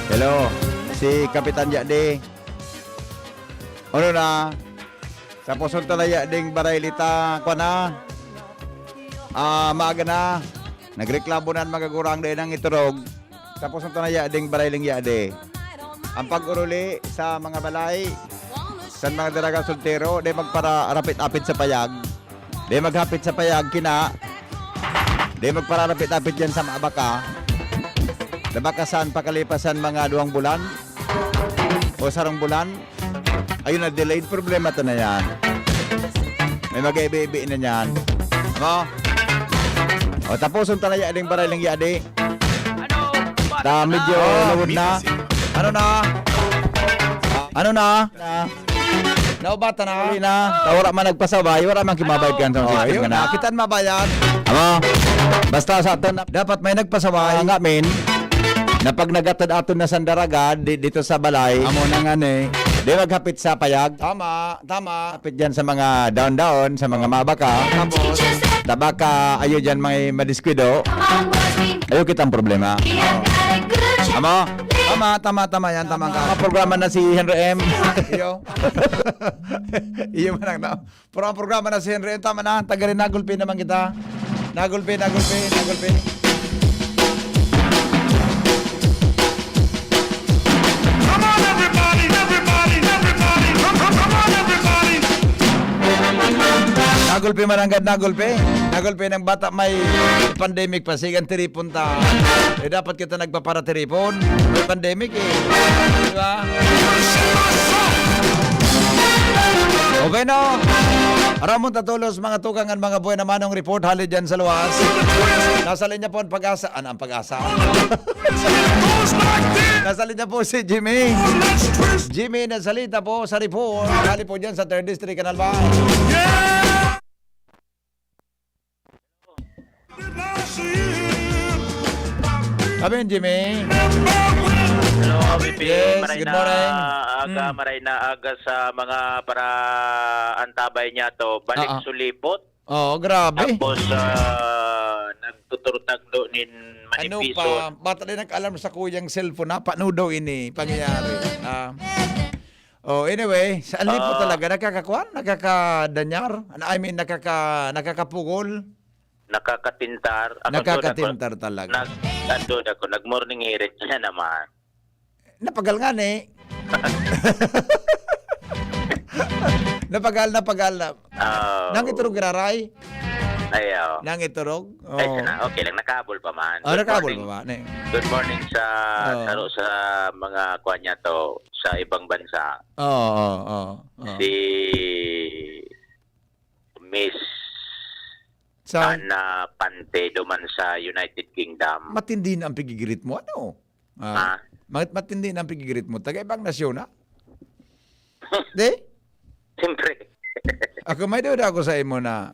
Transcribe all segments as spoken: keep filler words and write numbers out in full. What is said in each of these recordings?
Hello, si Kapitan Yadi. Ano na? Sa puson ta na Yading Baraylita, kwa na? Ah, maaga na. Nagreklamo na ang mga gurang dahil nang iturog. Sa puson ta na Yading Barayling Yadi. Ang pag-uruli sa mga balay, sa mga daraga soltero, dahil magpara-rapit-apit sa payag. Di maghapit sa payag, kina. Di magpararapit-apit yan sa mga baka. Na baka saan pakalipasan mga duwang bulan o sarong bulan. Ayun na, delayed. Problema to na yan. May mag-ibi-ibi na yan. Ano? O, tapuson ta na Yading Barayling Yadi. Ta, medyo lawod na. Ano na? Ano na? Na? Naubatan na. Uli na. Ta wala man nagpasaway, wala man kimabayad kan sa Oh, system ayun. Ka na. Kita mabayad. Amo. Basta sa aton, dapat may nagpasaway. Ah, nga, men. Na pag nagatad-atod na sa daraga, di, dito sa balay. Amo na nga, ne. Di maghapit sa payag. Tama, tama. Hapit dyan sa mga daon-daon, sa mga mabaka. Tapos? Tabaka, ayo dyan may madiskwido. Ayo kitang problema. Amo? Tama, tama, tama yan. Tama ka. Ang programa na si Henry M. Iyo. Iyo man ang tao. Pero ang programa na si Henry M. Tama na. Taga rin, nagulpi naman kita. Nagulpi, nagulpi, nagulpi. Come on, everybody, everybody, everybody. Come, come, come on, everybody. Nagulpi man ang gad, nagulpi. Nagulpi ng bata may pandemic pa. Sigan tiripon ta. Eh, dapat kita nagpaparatiripon. May pandemic eh. Di ba? Okay, no? Aramon tatulos, mga tugang, ang mga buhay na manong report hali dyan sa luwas. Nasa linya po ang pag-asa. Ano ang pag-asa? Nasa linya po si Jimmy. Jimmy, nasalita po sa report. Hali po dyan sa third District, Canal Bay. Kami yun, Jimmy. Hello, K B P. Yes, maray good na morning. Aga, Mm. Maray na aga sa mga para antabay niya to. Balik Ah, ah. sulipot. Oo, grabe. Tapos, ah, nagtuturtagdo nin Ano manipison. Pa? Bata din nag-alarm sa kuyang cellphone, ha? Paano daw ini pangyayari? Ah. Oh, anyway, sa lipo Ah. talaga, nakakakuan, nakakadanyar. Ano, I mean, nakaka-, nakakapugol. Nakakatintar. Ako, Nakakatintar talaga. Nag-, andun ako, nag-morning hirit na naman. Napagal nga, ne. Napagal, napagal na. Ah. Nang iturog, Raray? Ayaw. Nang iturog? Ay, Oo. sana. Okay lang. Nakahabol pa man. Ah, Good nakahabol morning. Pa man, eh. Good morning sa, Oo. saro sa mga kuwan niya to, sa ibang bansa. Oo, oo, oo, oo. Si Miss Sa Ana Pante duman sa United Kingdom. Matindi na ang pigigreet mo, ano? Ah, Ah. mat-, matindi na ang pigigreet mo. Taga ibang nasyon, ha? Di? Siyempre. Ako, may duda ako sa imo na,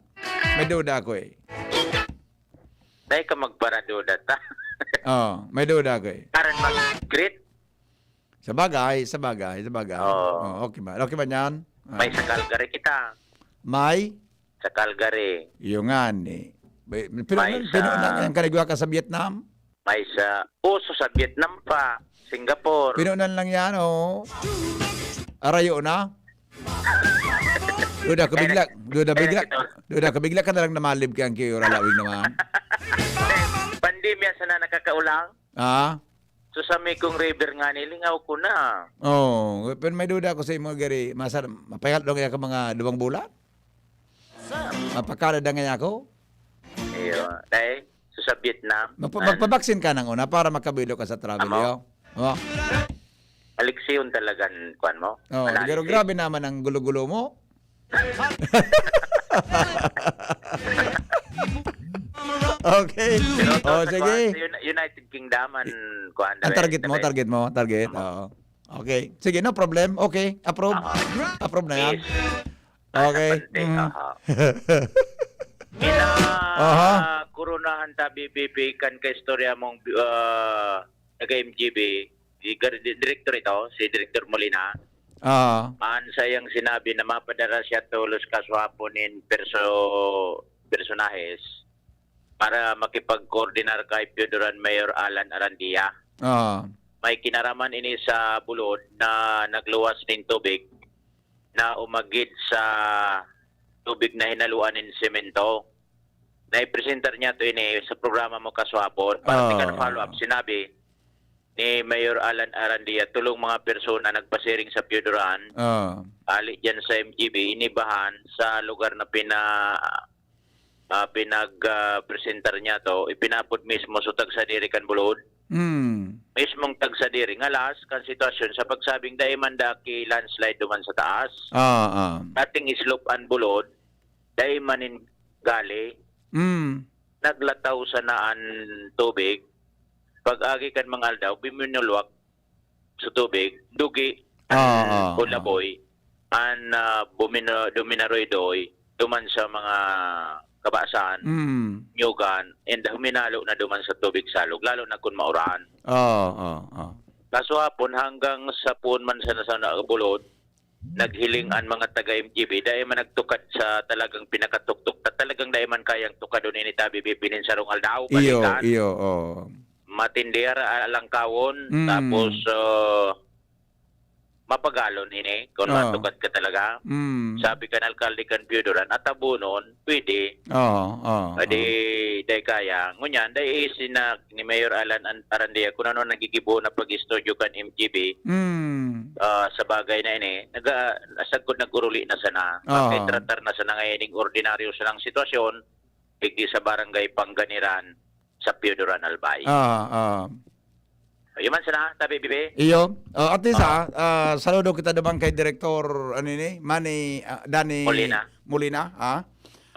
may duda ako, eh. Dahil ka magparaduda ta. Oh, may duda ako, eh. Karan mag-greet. Sa bagay, sa bagay, sa bagay. Oo. Oh, okay ba? Okay ba niyan? Ah. May sa Calgary kita. May? Sa Calgary. Iyo nga, ni. May, pero May nan-, pero sa nan-, ang kanigwa ka sa Vietnam? May sa, uso sa Vietnam pa, Singapore. Pinunan lang yan, oh. Arayo na. Duda ko bigla, duda bigla, Kaya ito. Duda ko bigla ka na lang namalib kay ang Kiyo Ralawig naman. Pandemya sana nakakaulang. Ah? So, sa Mekong River nga, nilingaw ko na. Oh, pero may duda ako sa imo, Gary. Masar-, mapayat daw kaya ka mga duwang bulan? Mapakala da ngaya ako? Iyo. Dahil, so sa Vietnam, Magpa-, an- magpabaksin ka nang una para makabilo ka sa travel, Amo? Yo. Oh. Aliksyon talagan, kuwan mo? Oh, Analysis. Pero grabe naman ang gulo-gulo mo. Okay. Pero to, Oh, sa sige. kuwan, sa Uni-, United Kingdom, an, kuwan, Ang dahil target mo, sabi, target mo, target. Amo? Oo. Okay. Sige, no problem. Okay, approve. Aha. Approve na yan. Yes. Okay. Bastante, Mm. aha. Aha. Kinakurunahan ta, B B B, kan kaistorya mong, ah, taga M G B, si Gar-, di-, direktor ito, si Direktor Molina. Ah. An sayang sinabi na mapadara siya tolos ka swapon nin perso-, personahes para makipagkoordinar kay Pioduran Mayor Alan Arandia. Ah. may kinaraman ini sa bulod na nagluwas nin tubig na umagid sa tubig na hinaluan nin semento. Naipresentar niya to ini sa programa mo kaswapon. Para Ah. kan follow-up, sinabi ni Mayor Alan Arandia, tulong mga persona nagpasiring sa Pioduran, Ah. ali dyan sa M G B, inibahan sa lugar na pina-, ah, pinag, ah, presentar niya to, ipinapod mismo sa tagsadiri kan bulod. Mm. Mismong tagsadiri, ngalas kan sitwasyon sa pagsabing dai man daki landslide duman sa taas. Ah, ah. Dating slope an bulod, dai man nin gali. Mm. Naglataw sana an tubig. Pag-agi kan mga aldaw, biminulwak sa tubig, dugi, Ah, an ah, ah. kulaboy, an, ah, bumina-, duminaroy-doy, duman sa mga kabasan, Mm. nyugan, and huminalo na duman sa tubig salog, lalo na kun mauran. Ah, ah, ah. Kaso hapon, hanggang sa puon man sana sa bulod, naghiling an mga taga M G B, dai man nagtukad sa talagang pinakatuktok, ta-, talagang dai man kayang tukadon ini tabi bibinin sarong aldaw, Iyo, balikan. iyo, oo. Matindi ara-, alangkawon, Mm. tapos, ah, mapagalon ini, kung Ah. matukad ka talaga. Mm. Sabi kan alkalde kan Pioduran, at tabunon, pwede. Oo, oo, Pwede, oo. dai kaya. Ngunyan, dai isin na ni Mayor Alan An-, Arandia kung ano nagigibo na pag-istudyo kan M G B, Mm. ah, sa bagay na ini. Naga-, sagkod nag-uruli na sana. Aha. Makitratar na sana ngayon ning ordinaryo sanang sitwasyon, digdi sa Barangay Panganiran, sa Pioduran, Albay. Ah, ah. Ayun man sana, tabi, bibi. Iyo. Ah, at least, Ah. ah, ah, saludo kita naman kay Direktor, ano ini, Manny, ah, Danny Molina. Molina, ha?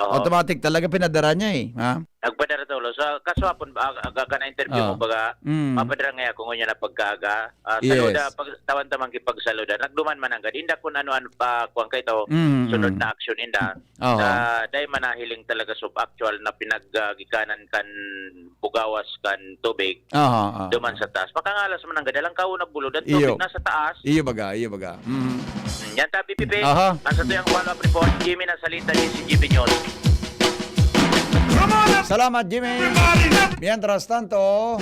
Oo. Automatic talaga pinadara niya eh, ha? Nagpadara tolo. Sa kaso hapon, ag-, aga ka na interview Ah. mo, baga, Mm. mapadara nga ako ngunyan na pagkaaga. Ah, Yes. saluda, pag, tawan-taman kipagsaluda. Nagduman man nanggad. Inda kun ano an pa, kuwan ka ito, Mm, sunod mm. na aksyon inda. Oo. Sa, dai man nahiling talaga sub actual na pinag-, ah, gikanan kan bugawas kan tubig Aha, aha. duman sa taas. Makangalas man nanggad. Alangkawon na bulod, ang Iyo. tubig nasa taas. Iyo baga, iyo baga. Mm. Yan, tabi, Pipi. Aha. Ang sa tuyang follow-up report, Jimmy Nasalita, D C G B News. Salamat, Jimmy. Mientras tanto,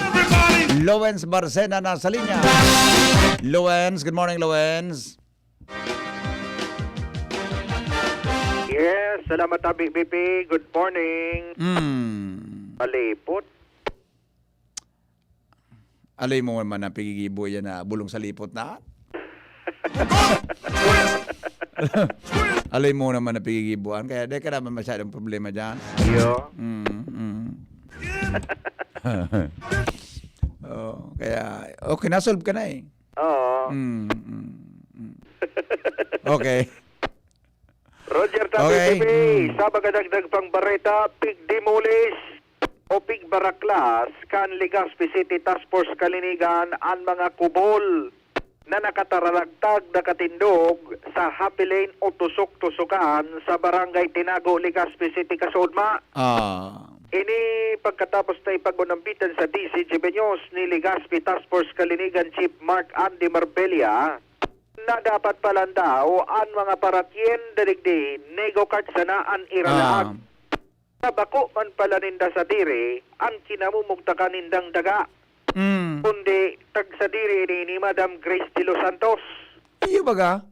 Lowens Barcena nasa linya. Lowens, good morning, Lowens. Yes, salamat, Abi, Pipi. Good morning. Mm. Palipot. Alay mo man ang pigigibo yan na bulong sa lipot na. Alay mo naman ang pigigibuan, kaya di ka naman masyadong problema dyan. Iyo. Mm, mm. Oh, kaya, okay, nasolve ka na eh. Oo. Mm, mm, mm. Okay. Roger, Tabi Okay. T V, Mm. sa mga dagdag pang bareta, pigdemolish o pigbaraklas kan Legazpi City Task Force Kalinigan an mga kubol na nakataralagtag, nakatindog sa Happy Lane o tusok-tusokan sa Barangay Tinago, Legazpi City, Kasudma. Ah. Ini pagkatapos na ipag-unambitan sa D C G B News ni Legazpi Task Force Kalinigan Chief Mark Andy Marbella, na dapat palan daw an mga paratyenda digdi, nego-cart sana an iralaag. Ah. Na bako man pala ninda sadiri an kinamumugtakan nindang daga, Mm. kundi tagsadiri ini ni Madam Grace De Los Santos. Iyo baga?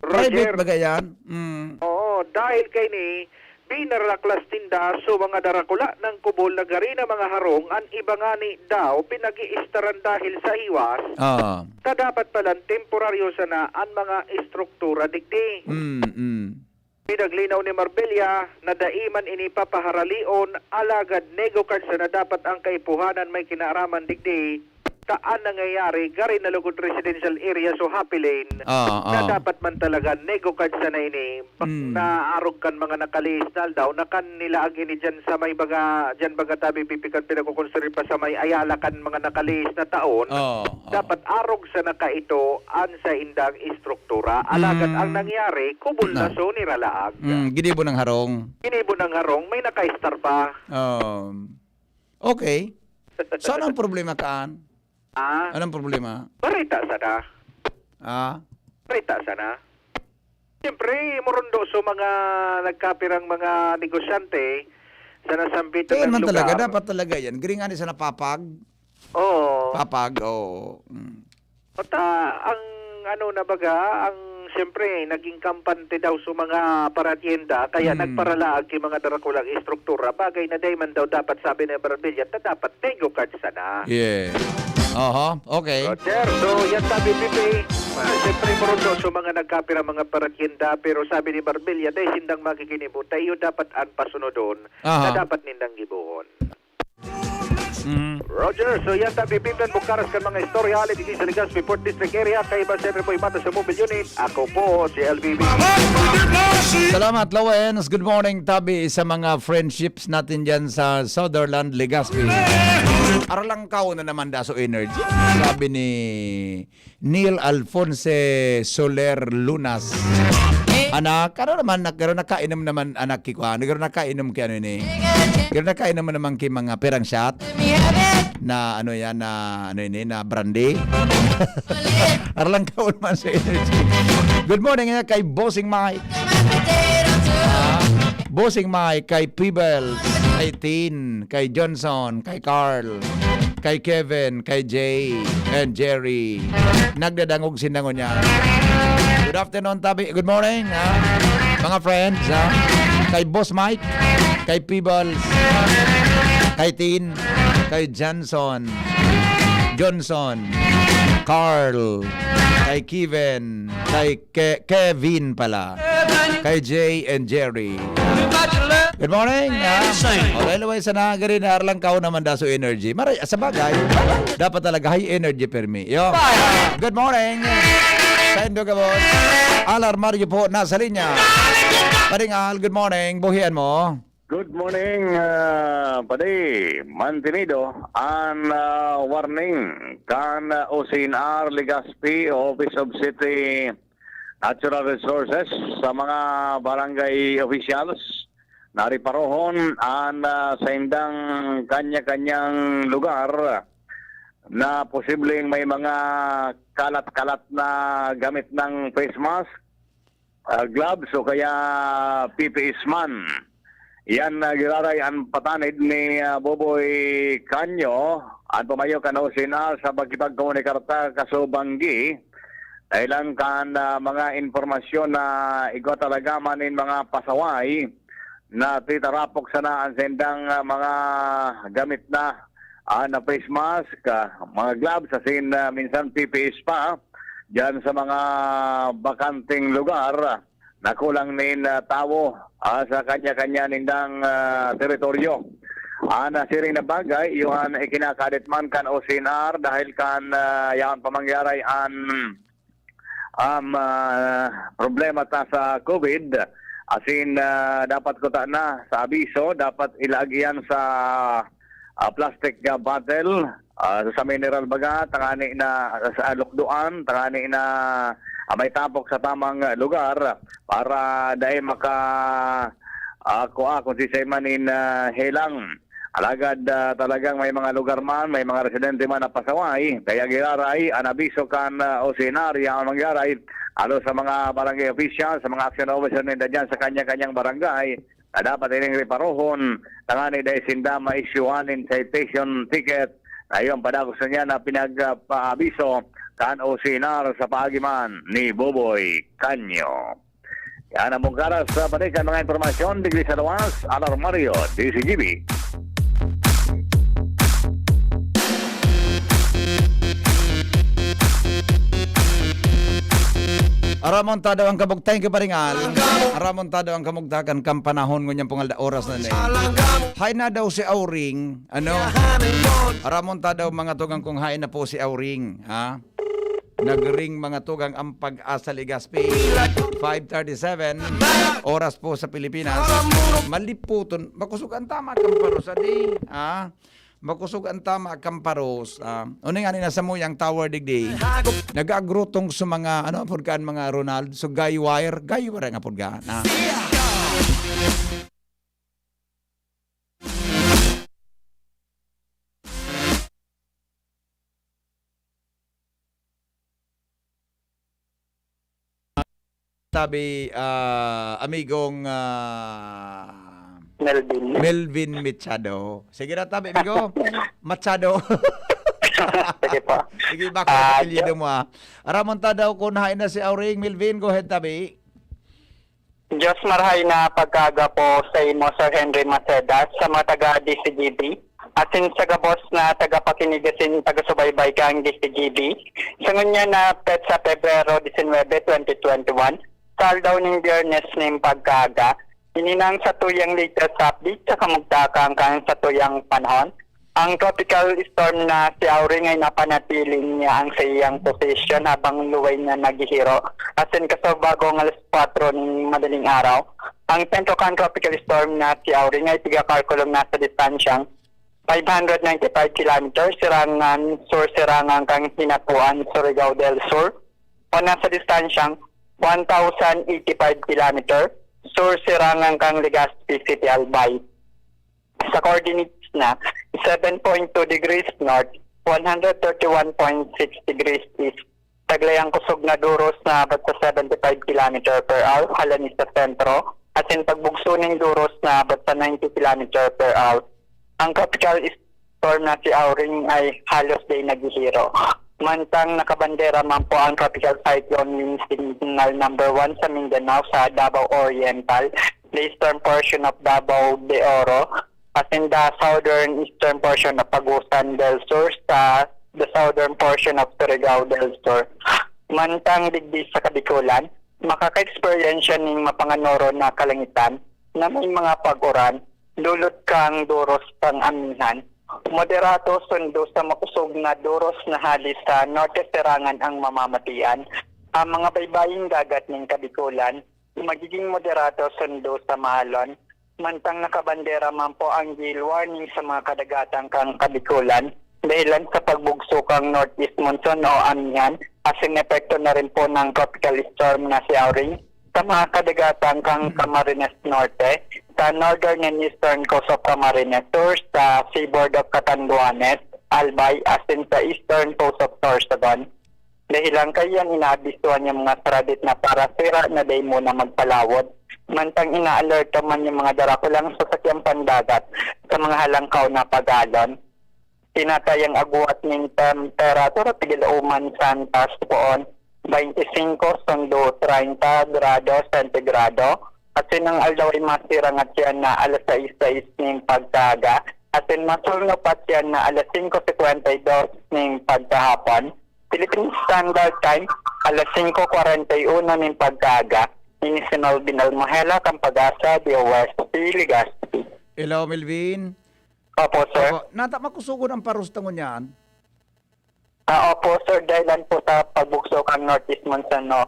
Roger. Private baga yan? Mm. Oo, dahil kaini, binaraklas ninda so mga darakula ng kubol na gari na mga harong, an iba ngani daw pinag-iistaran dahil sa hiwas, Ah. na dapat palan temporaryo sana an mga estruktura digdi. Mm, mm. Pinaglinaw ni Marbella na dai man ini papaharalion, alagad nego-cart sana dapat ang kaipuhanan may kinaaraman digdi, ta an nangyayari gari na lugod residential area so Happy Lane, Ah, na ah. dapat man talaga nego-cart sana ini, bak-, Mm. na arog kan mga nakalihis na aldaw, na kan nilaag ini dyan sa may baga, dyan baga tabi pipikan pinakukonstruir pa sa may Ayala kan mga nakalihis na taon, Oh, oh. dapat arog sana kaito an saindang estruktura. Alagad Mm. ang nangyari, kubol na Na. so niralaag. Mm, ginibo ng harong. Ginibo ng harong, may naka-star pa. Um, okay. So, anong problema kaan? Ah? Anong problema? Barita sana. Ah? Barita sana. Siyempre, morundo so mga nagkapirang mga negosyante sa nasambit Kaya na man lugar. talaga, dapat talaga yan. Giring ani sa napapag. Oo. Papag, oo. Mm. At, ah, ang ano na baga, ang siyempre, naging kampante daw sa mga paratyenda, kaya Mm. nagparalaag ki mga darakulang estruktura. Bagay na dai man daw dapat, sabi ni Barbilya, ta dapat Tego Card sana. Yeah. Aha, okay. Roger, so yan tabi, Pipi. Ah, siyempre, Morondo, sa mga nagkapira mga paratyenda, pero sabi ni Barbilya, dai sindang makikinibo, ta iyo dapat an pasunodon Aha. na dapat nindang gibohon. Mm. Roger, so yan tabi, Pipi, an bukaras kan mga istorya, hali digdi sa Legazpi Port District area, kaiba siyempre po, imata sa mobile unit. Ako po si L B B. Salamat, Lawens. Good morning, tabi sa mga friendships natin dyan sa Sutherland, Legazpi. Aralangkaw na naman, Daso Energy. Sabi ni Neil Alfonse Soler Lunas. Anak, ano naman, nag-, garo nakainom naman, anak, ki kuan, garo nakainom ki ano ini? Garo nakainom mo naman ki mga pirang shot? Na ano yan, na ano ini, na brandy? Aralangkaw naman sa energy. Good morning, eh, kay Bossing Mike. Ah, Bossing Mike, kay Peebles, kay Tin, kay Johnson, kay Carl, kay Kevin, kay Jay, and Jerry. Nagdadangog sinda ngunyan. Good afternoon, tabi. Good morning, ha? Mga friends, ha? Kay Boss Mike, kay Peebles, kay Tin, kay Johnson, Johnson, Carl, kay Kevin, kay Ke-, Kevin pala. Kay Jay and Jerry. Good morning, ha? Okay, luway sana, gari na arlang kao naman, Daso Energy. Maray, sa bagay, dapat talaga high energy permi. Yo. Good morning. Sa Indo, Gabos. Al Armario po, nasa linya. Paring Al, good morning. Buhian mo. Good morning, ah, padi. Mantenido an, ah, warning kan, ah, O C N R Legazpi, Office of City Natural Resources, sa mga barangay officials na reparohon an, ah, saindang kanya-kanyang lugar na posibleng may mga kalat-kalat na gamit ng face mask, ah, gloves o kaya P P Es man. Yan, ah, giraray an patanid ni, ah, Boboy Canyo, an pamayo kan O C N R, sa pakikipagkomunikar ta kaso banggi. Dahelan kan, ah, mga impormasyon na igwa talaga man nin mga pasaway na titarapok sana an saindang, ah, mga gamit na, ah, na face mask, ah, mga gloves, asin, ah, minsan P P Es pa, diyan sa mga bakanteng lugar na kulang nin, ah, tawo, ah, sa kanya-kanya nindang, ah, teritoryo. An, ah, siring na bagay, iyo an ikinakadit man kan O C N R dahil kan, ah, yaon pa mangyaray an, um, ah, problema ta sa COVID. Asin, ah, dapat kuta na sa abiso, dapat ilaag iyan sa, ah, plastic, ah, bottle, ah, sa mineral baga, tangani na sa lukdoan, tangani na, ah, may tapok sa tamang lugar para dai maka, ah, kua, kung sisay man nin, ah, helang. Alagad, ah, talagang may mga lugar man, may mga residente man na pasaway, kaya giraray an abiso kan, ah, O C N R, yaon mangyaray, alo sa mga barangay official, sa mga action officer ninda diyan sa kanya-kanyang barangay, na dapat ining reparohon, tangani dai sinda ma-issuehan nin citation ticket. Ayon, padagos na niya na pinagpaabiso kan O C N R sa paagi man ni Boboy Canyo. Yan ang mong karas sa balikan mga impormasyon digdi sa luwas, Alarmario, D Z G B. Aramon ta daw ang kabug-, thank you, Paring Al. Aramon ta daw ang kamugtakan kan panahon ngunyan pong alda oras na ni. Hay na daw si Auring, ano? Aramon ta daw, mga tugang kong, hay na po si Auring, ha? Nagring, mga tugang, ang Pag-asa Legazpi. Five thirty-seven, oras po sa Pilipinas. Maliputon, makusog ang tama kan paros, adi, ha? Makusog ang tama kan paros, ah. Uning ani nasa muyang tower digdi. Nag-agrutong sa mga, ano, apod kaan, mga Ronald, so guy wire, guy wire nga apod kaan, ah. Tabi, ah, amigong, ah, Melvin. Melvin Machado. Sige na, tabi, amigo. Machado. Sige po. Sige, bako Ah, apelyido Jo- mo, ah. Aram mo ta daw kung haen na si Auring. Melvin, go ahead, tabi. Diyos marahay na pagkaaga po sa imo, Sir Henry Maceda, sa mga taga D C G B, asin sa gabos na tagapakinig asin taga-subaybay kan D C G B. Sa ngunyan na petsa Pebrero disinwebe, twenty twenty-one, sa aldaw nin Biyernes nin pagkaaga, ini na ang satuyang latest update sa kamugtakan kan satuyang panahon. Ang tropical storm na si Auring ay napanatili niya ang saiyang posisyon habang luway na naghihiro, asin kasabagong alas kwatro nin madaling araw. Ang sentro kan tropical storm na si Auring ay pigakalkulong nasa distansyang five hundred ninety-five kilometers, sirangan, sur-sirangan kan Hinatuan, Surigao del Sur, o nasa distansyang one thousand eighty-five kilometer, sur-sirangan kan Legazpi City, Albay. Sa coordinates na seven point two degrees north, one hundred thirty-one point six degrees east, taglay ang kusog na duros na abot sa seventy-five kilometer per hour halani sa sentro, asin pagbugso nin duros na abot sa ninety kilometer per hour. Ang tropical storm na si Auring ay halos di naghihiro. Mantang nakabandera man po ang Tropical Cyclone Lin Signal number one sa Mindanao, sa Davao Oriental, the eastern portion of Davao de Oro, asin the southern eastern portion of Agusan del Sur, sa the southern portion of Surigao del Sur. Mantang digdi sa Kabikulan, makaka-eksperyensya nin mapanganoro na kalangitan na may mga pag-uran, dulot kan duros kan amihan. Moderato sundo sa makusog na duros na hali sa norte serangan ang mamamatian. Ang mga baybaying dagat nin Kabikulan, magiging moderato sundo sa maalon, mantang nakabandera man po ang gale warning sa mga kadagatan kan Kabikulan, dahilan sa pagbugso kan northeast monsoon o amihan, asin epekto na rin po ng tropical storm na si Auring sa mga kadagatan kan Camarines Norte, sa northern and eastern coast of Camarines Sur, sa seaboard of Catanduanes, Albay, asin sa eastern coast of Sorsogon. Dahilan kaiyan inaabisuhan yung mga saradit na parasira na dai muna magpalawod, mantang inaalerto man yung mga darakulang sasakyang pandagat sa mga halangkaw na pagalon. Tinatayang agwat nin temperatura pigilauman sa antas poon, twenty-five sundo treinta grado sentigrado, asin ang aldaw ay masirang at siyan na alas sais sais nin pagkaaga, asin masulnop at siyan na alas singko singkwenta y dos nin pagkahapon. Philippine Standard Time, alas singko kwarenta y uno nin pagkaaga. Ini si Melvin Almohela, kan Pag-asa, D O S P, Legazpi. Hello, Melvin. Opo, sir. Opo, nata makusugon ang paros ta ngunyan? Ah, opo, sir. Dahilan po sa pagbugso kan northeast monsoon, no?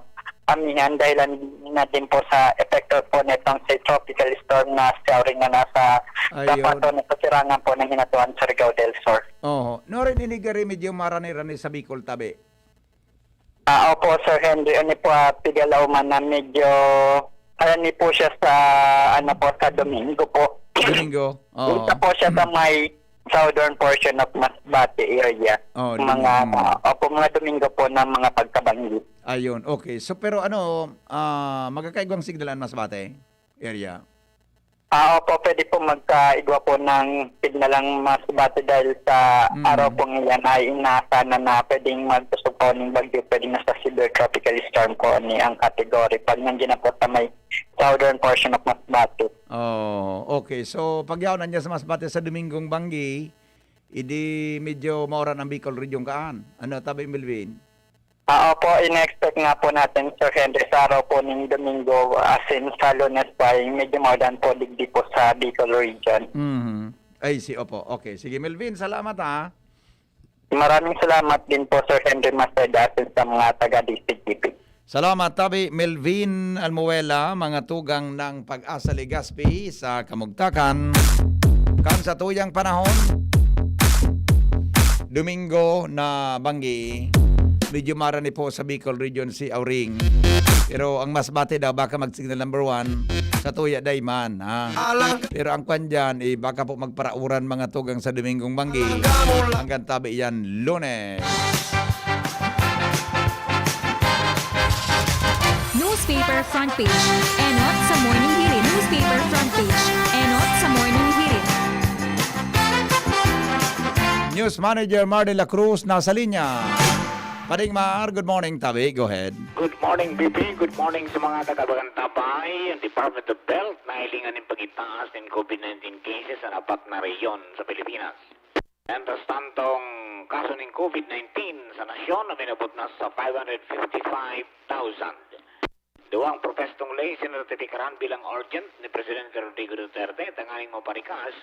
Amihan, dahilan na din po sa epekto po nitong si tropical storm na si Auring na nasa Ayun. dapat po, nasa sirangan po ng Hinatuan, Surigao del Sur. Oho. No rin ini gari medyo marani-rani sa Bicol, tabi? Ah, opo, Sir Henry. Ano po, ah, pigalauman na medyo, ano po siya sa, ano po, sa Domingo po. Domingo? Oo. Punta po siya sa may southern portion of Masbate area. Oh, Mga, Domingo. opo, mga Domingo po ng mga pagkabanggi. Ayun, okay. So, pero ano, ah, magkakaigwang signal ang Masbate area? Ah, opo, pwede po magkaigwa po ng signal ang Masbate dahil sa Mm. araw pong iyan ay inaasahan na, na pwedeng magkusog po ng bagyo, pwedeng nasa severe tropical storm po ni ang category pag nandiyan na po sa may southern portion of Masbate. Oh, okay. So, pagyaon na niya sa Masbate sa Domingong Banggi, idi medyo mauran ang Bicol Region kaan. Ano, tabi, Melvin? Ah, opo, ina-expect nga po natin, Sir Henry, sa araw po ning Domingo, as in sa Lunes po ay medyo maulan po digdi po sa Bicol Region. Mhm. Ay, si, opo. Okay. Sige, Melvin, salamat, ha. Maraming salamat din po, Sir Henry Maceda, as in sa mga taga D C G P. Salamat, tabi, Melvin Almuela, mga tugang ng Pag-asa Legazpi sa kamugtakan. Kan sa tuyang panahon, Domingo na banggi, medyo marani po sa Bicol Region si Auring. Pero ang Masbate daw, baka mag-signal number one, sa tuya dai man, ha? Pero ang kwan dyan, eh, baka po magparauran mga tugang sa Domingong banggi. Hanggang tabi yan, Lunes. Newspaper front page. Enot sa Morning Hirit. Newspaper front page. Enot sa Morning Hirit. News Manager Mar de la Cruz nasa linya. Pading Mar, good morning, tabi. Go ahead. Good morning, B P. Good morning sa mga taga-Bagantabay. Ang Department of Health nahilingan nin pagitaas nin COVID nineteen cases sa apat na rehiyon sa Pilipinas. Mientras tanto, ang kaso nin COVID nineteen sa nasyon na minabot na sa five hundred fifty-five thousand. Duwang propestong ley sinertipikaran bilang urgent ni Presidente Rodrigo Duterte tanganing maparikas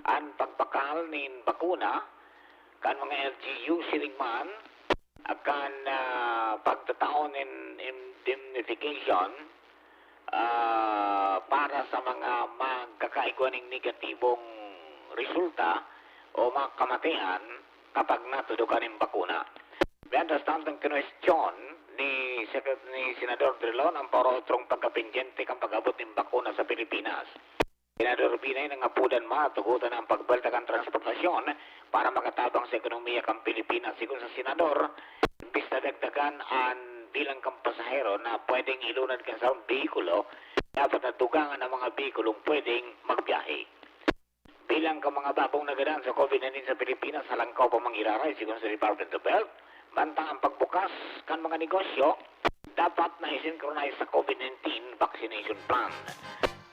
an pagbakal nin bakuna kan mga L G U siring man kan ah, pagtatao nin indemnification ah, para sa mga magkakaigwa ning negatibong resulta o mga kamatian kapag natudukan nin bakuna. Mientras tanto, ang kinwestiyon ni, Secret- ni Senador Drilon ang parotrong pagkapendyente kan pag-abot nin bakuna sa Pilipinas. Senador Binay nangapodan man tugutan ang pagbalta kan transportasyon para makatabang sa ekonomiya kan Pilipinas. Sigon sa Senador, imbis na dagdagan an bilang kan pasahero na pwedeng ilunad kan sarong behikulo, dapat na dugangan ang mga behikulong pwedeng magbiyahe. Bilang kan mga bagong nagadan sa COVID nineteen sa Pilipinas, halangkaw pa mang iraray, sigon sa Department of Health. Mantang ang pagbukas kan mga negosyo, dapat na i-synchronize sa COVID nineteen vaccination plan.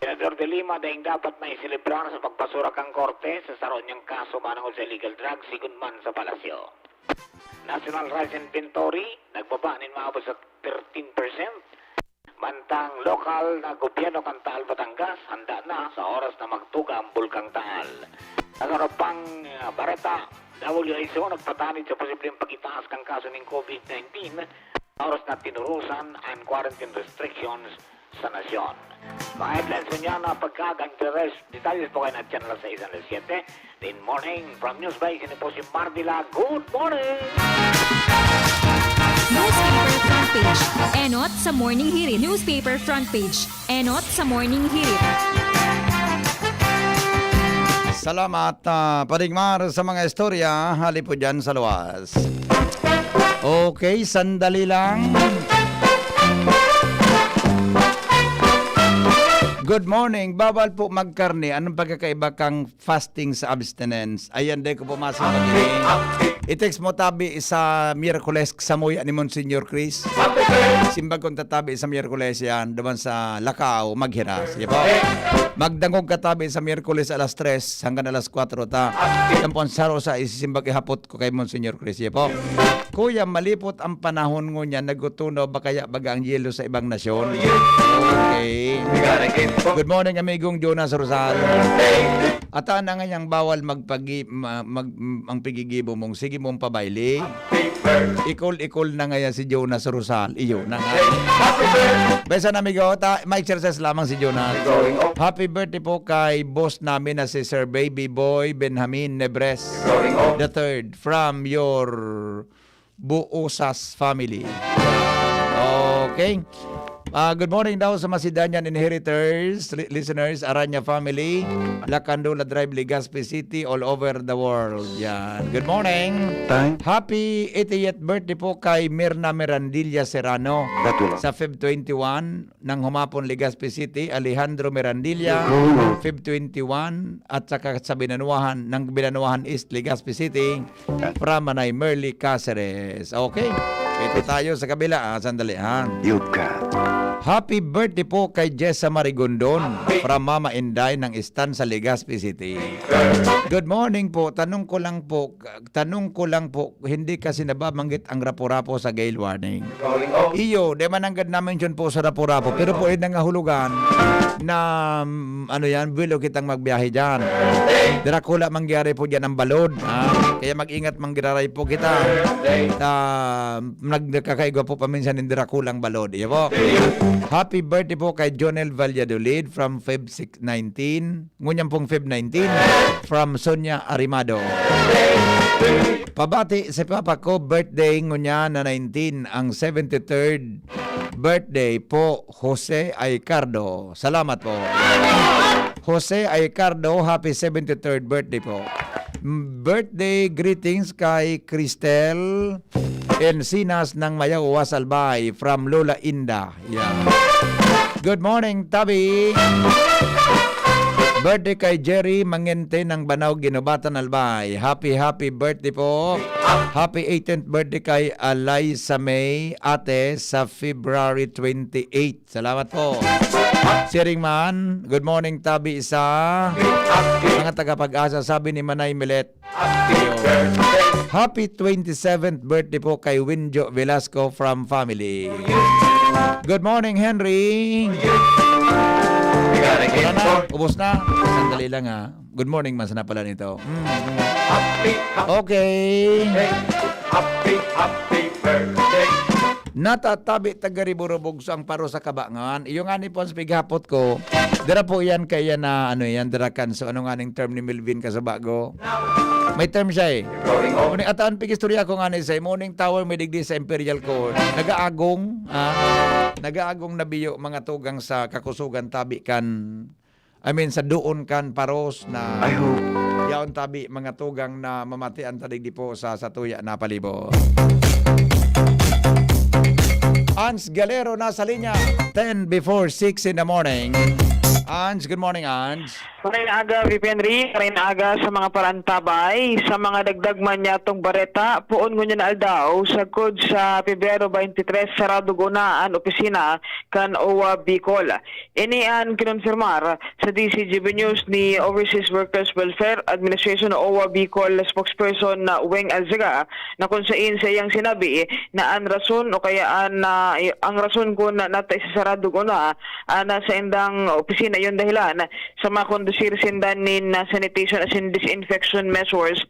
Senador De Lima, daing dapat na iselebrar sa pagbasura kan korte sa saro niyang kaso manongod sa illegal drugs, sigon man sa palasyo. National rice inventory, nagbaba nin maabot sa thirteen percent. Mantang lokal na gobyerno kan Taal Batangas, handa na sa oras na magtuga ang Bulkang Taal. Sa sarong pang ah, bareta, W H O nagpatanid sa posibleng pag-itaas kan kaso nin COVID nineteen sa oras na tinurusan ang quarantine restrictions sa nasyon. Mga headlines ngunyan na pagkaagang interes, detalles po kayo na Channel sais hanggang siyete. Good morning from News Bay, sini po si Mardila. Good morning! Newspaper front page. Enot sa Morning Hirit. Newspaper front page. Enot sa Morning Hirit. Salamat, ah, Pading Mar, sa mga istorya. Hali po dyan sa luwas. Okay, sandali lang. Good morning. Bawal po magkarne. Anong pagkakaiba kang fasting sa abstinence? Ayan, di ko po masabag ini. I-text mo tabi sa Miyerkules sa muya ni Monsignor Chris. Simbag kong tatabi sa Miyerkules yan, duman sa Lacao, maghiras. Sige po. Magdangog ka tabi sa Miyerkules alas tres hanggang alas kwatro ta. Yan po ang saro sa isisimbag ihapot ko kay Monsignor Chris. Sige po. Kuya, malipot ang panahon ngunyan, nagutunaw ba kaya baga ang yelo sa ibang nasyon? Okay. Good morning, amigong Jonas Rosal. Ata na ngayang bawal magpagi, ma- mag, ang pigigibo mong sige mong pabaili. Ikol-ikol na ngaya si Jonas Rosal. Iyo na nga. Besa na amigo, ta, ma-exercise lamang si Jonas. Happy birthday po kay boss namin na si Sir Baby Boy Benjamin Nebres the third from your Buosas family. Okay. Ah, good morning daw sa Macedonian Inheritors, li- listeners, Aranya family, Lacandula Drive, Legazpi City, all over the world. Yan. Good morning. Time. Happy eightieth birthday po kay Mirna Mirandilla Serrano Batulo. Sa Feb twenty-one ng humapon, Legazpi City, Alejandro Mirandilla, Batulo. Feb twenty-one, at saka sa Binanuahan ng Binanuahan East, Legazpi City, from Manay Merly Caceres. Okay. Ito tayo sa kabila, ah, sandali ha. You've got. Happy birthday po kay Jessa Marigondon from Mama Inday ng Istan sa Legazpi City. Good morning po. Tanong ko lang po, tanong ko lang po, hindi kasi nababanggit ang Rapu-Rapu sa gale warning. Iyo, di man nanggad namin yun po sa Rapu-Rapu, pero po yung nangahulugan na mm, ano yan, bilo kitang magbiyahe dyan. Dracula mangyari po dyan ang balod. Ah, kaya mag-ingat manggiraray po kita. Ah, nagkakaigwa po paminsan ng Dracula ang balod. Iyo po. Happy birthday po kay Jonel Valladolid from Feb six nineteen. Ngunyan pong Feb nineteen from Sonia Arimado. Pabati si Papa ko, birthday ngunyan na nineteen, ang seventy-third birthday po, Jose Aicardo. Salamat po. Jose Aicardo, happy seventy-third birthday po. M- Birthday greetings kay Cristel Encinas ng Mayawas Albay from Lola Inda. Yeah. Good morning, Tabi. Birthday kay Jerry Mangente ng Banao, Guinobatan, Albay. Happy, happy birthday po. Happy eighteenth birthday kay Alisa May Ate sa February twenty-eight. Salamat po. Siring man, good morning, tabi sa mga taga-Pag-asa, sabi ni Manay Milet. Happy twenty-seventh birthday po kay Winjo Velasco from family. Good morning, Henry. Wala na, ubos na. Sandali lang, ha. Good morning man sana pala nito. Mm, mm. Okay. Natatabi taga Riburubugso ang paro sa kabangan. Iyo nga ni Pons pighapot ko. Dira po yan kaya na ano yan, dira kan. So ano nga ning term ni Melvin Kasabago? May term siya eh. Morning, at ang pigistorya ko nga ni sa Morning Tower may digdi sa Imperial Court. Nagaagong, ah, nagaagong nabiyo mga tugang sa kakusugan tabi kan, I mean, sa doon kan paros na I hope. Yaon tabi mga tugang na mamatian ta digdi po sa satuya na palibot. Ans Galero nasa linya, ten before six in the morning. Ans, good morning, Ans. Maray na aga, V P Henry. Maray na aga sa mga parantabay. Sa mga dagdag man niyatong bareta, poon ngunyan na aldaw, sagkod sa Pebrero twenty-three, sarado guna an opisina kan O W A Bicol. Ini an kinonfirmar sa D C G B News ni Overseas Workers Welfare Administration o O W A Bicol spokesperson na Weng Alzaga, na kung sain sa iyang sinabi na an rason o kaya an, ah, ang rason kun nata isasarado guna an, ah, saindang opisina, iyo dahilan sa makondusir sinda nin, ah, sanitation asin disinfection measures.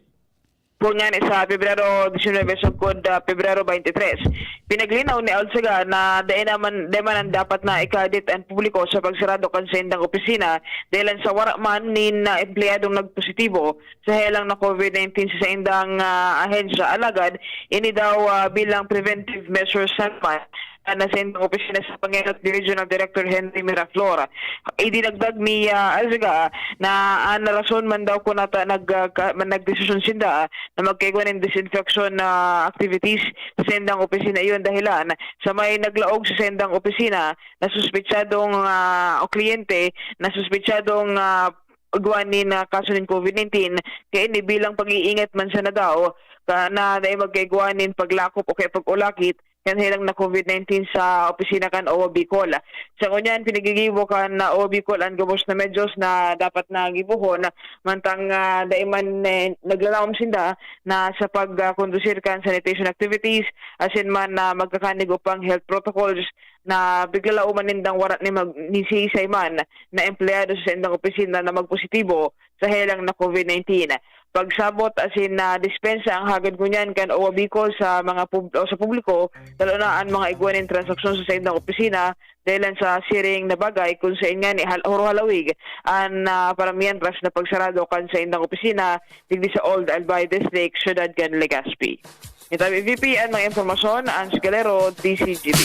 Kun ngani sa Pebrero diecinuebe sagkod, ah, Pebrero twenty-three, pinaglinaw ni Alzaga na dai naman, dai man dapat na ikadit an publiko sa pagsarado kan saindang opisina, dahilan sa wara man nin, ah, empleyadong nagpositibo sa helang na COVID nineteen sa saindang, ah, ahensya. Alagad, ini daw, ah, bilang preventive measures na naman, ah, na saindang opisina sa pangenot ni Regional Director Henry Miraflor. Idinagdag ni, ah, Alzaga na an rason man daw kun nata nag-, ah, ka-, man nagdesisyon sinda, ah, na magkaigwa nin disinfection, ah, activities sa saindang opisina. Iyon dahilan sa may naglaog sa saindang opisina na suspetsadong, ah, o kliyente na suspetsadong, ah, igwa nin, ah, kaso nin COVID nineteen, kaya ini bilang pag-iingat man sana daw ka, na dai magkaigwa nin paglakop o kaya pag-ulakit kan helang na COVID nineteen sa opisina kan O W A Bicol. Sa ngunyan, pinagigibo kan, ah, O W A Bicol an gabos na medyos na dapat na gibohon, mantang, ah, dai man, eh, naglalaom sinda na sa pag, ah, kondusir kan sanitation activities, asin man na magkakanig upang health protocols na piglalaoman nindang wara ni mag-, ni siisay man na empleyado sa saindang opisina na magpositibo sa helang na COVID nineteen. Pagsabot asin na dispensa ang hagad ngunyan kan O W A Bicol sa mga pub-, o sa publiko, lalo na an mga igwa nin transaksyon sa saindang opisina, dahilan sa siring na bagay kun sain ngani hal-, huro halawig an, ah, paramihan tras na pagsarado kan saindang opisina digdi sa Old Albay District, Siyudad kan Legazpi. Ito ang V P an mga impormasyon, Ange Galero, D C G B.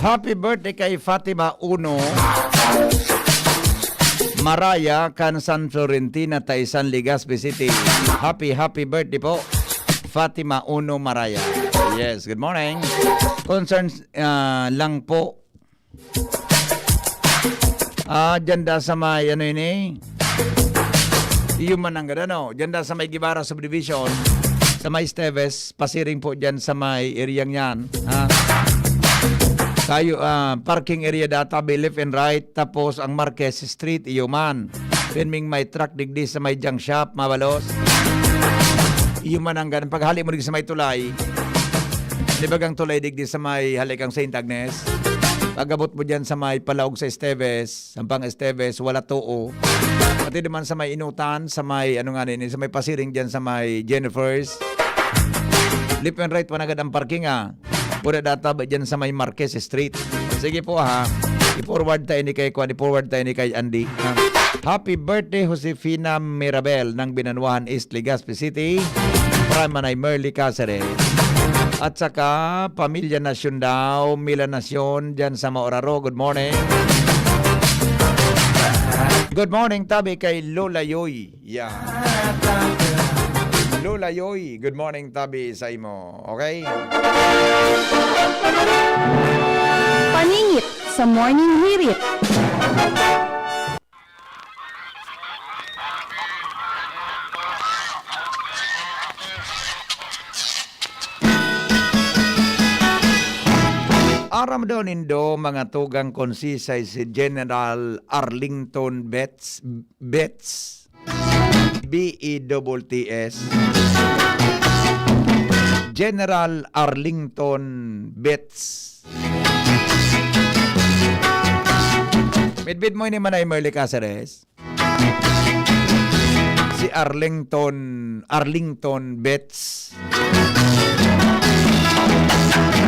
Happy birthday kay Fatima Uno Maraya kan San Florentina, Taisan, Legazpi City. Happy, happy birthday po, Fatima Uno Maraya. Yes, good morning. Concerns, ah, lang po. Ah, dyan da sa may, ano ini? Iyo man ang ganda, no? Dyan da sa may Guevara Subdivision, sa may Esteves, pasiring po dyan sa may area niyan, ha? Kayo, ah, parking area data, be left and right, tapos ang Marquez Street, iyo man. Pirming may truck digdi sa may junk shop, mabalos. Iyo man ang ganun. Paghali mo digdi sa may tulay, di ba, ang tulay digdi sa may halik ang Saint Agnes? Pag-abot mo dyan sa may palaog sa Esteves, Sampang Esteves, wala too. Pati naman sa may Inutan, sa may, ano nga nini, sa may pasiring dyan, sa may Jennifer's. Left and right, panagad ang parking, ah. Pura data ba dyan sa may Marquez Street? Sige po, ha. I-forward tayo ni kay Kwan, i-forward tayo ni kay Andy, ha? Happy birthday, Josefina Mirabel ng Binanwahan East, Legazpi City. From Manay Merly Caceres. At saka, pamilya Nasyon daw, Mila Nasyon, dyan sa Maoraro. Good morning. Good morning, tabi kay Lola Yoy. Yeah. Lola Yoy, good morning, tabi sa imo. Okay? Paningit sa Morning Hirit. Ramdon nindo, mga tugang, konsisay si General Arlington Betts, Betts, B E double T S. General Arlington Betts. Midbid mo ini, Manay Merly Caceres? Si Arlington, Arlington Betts.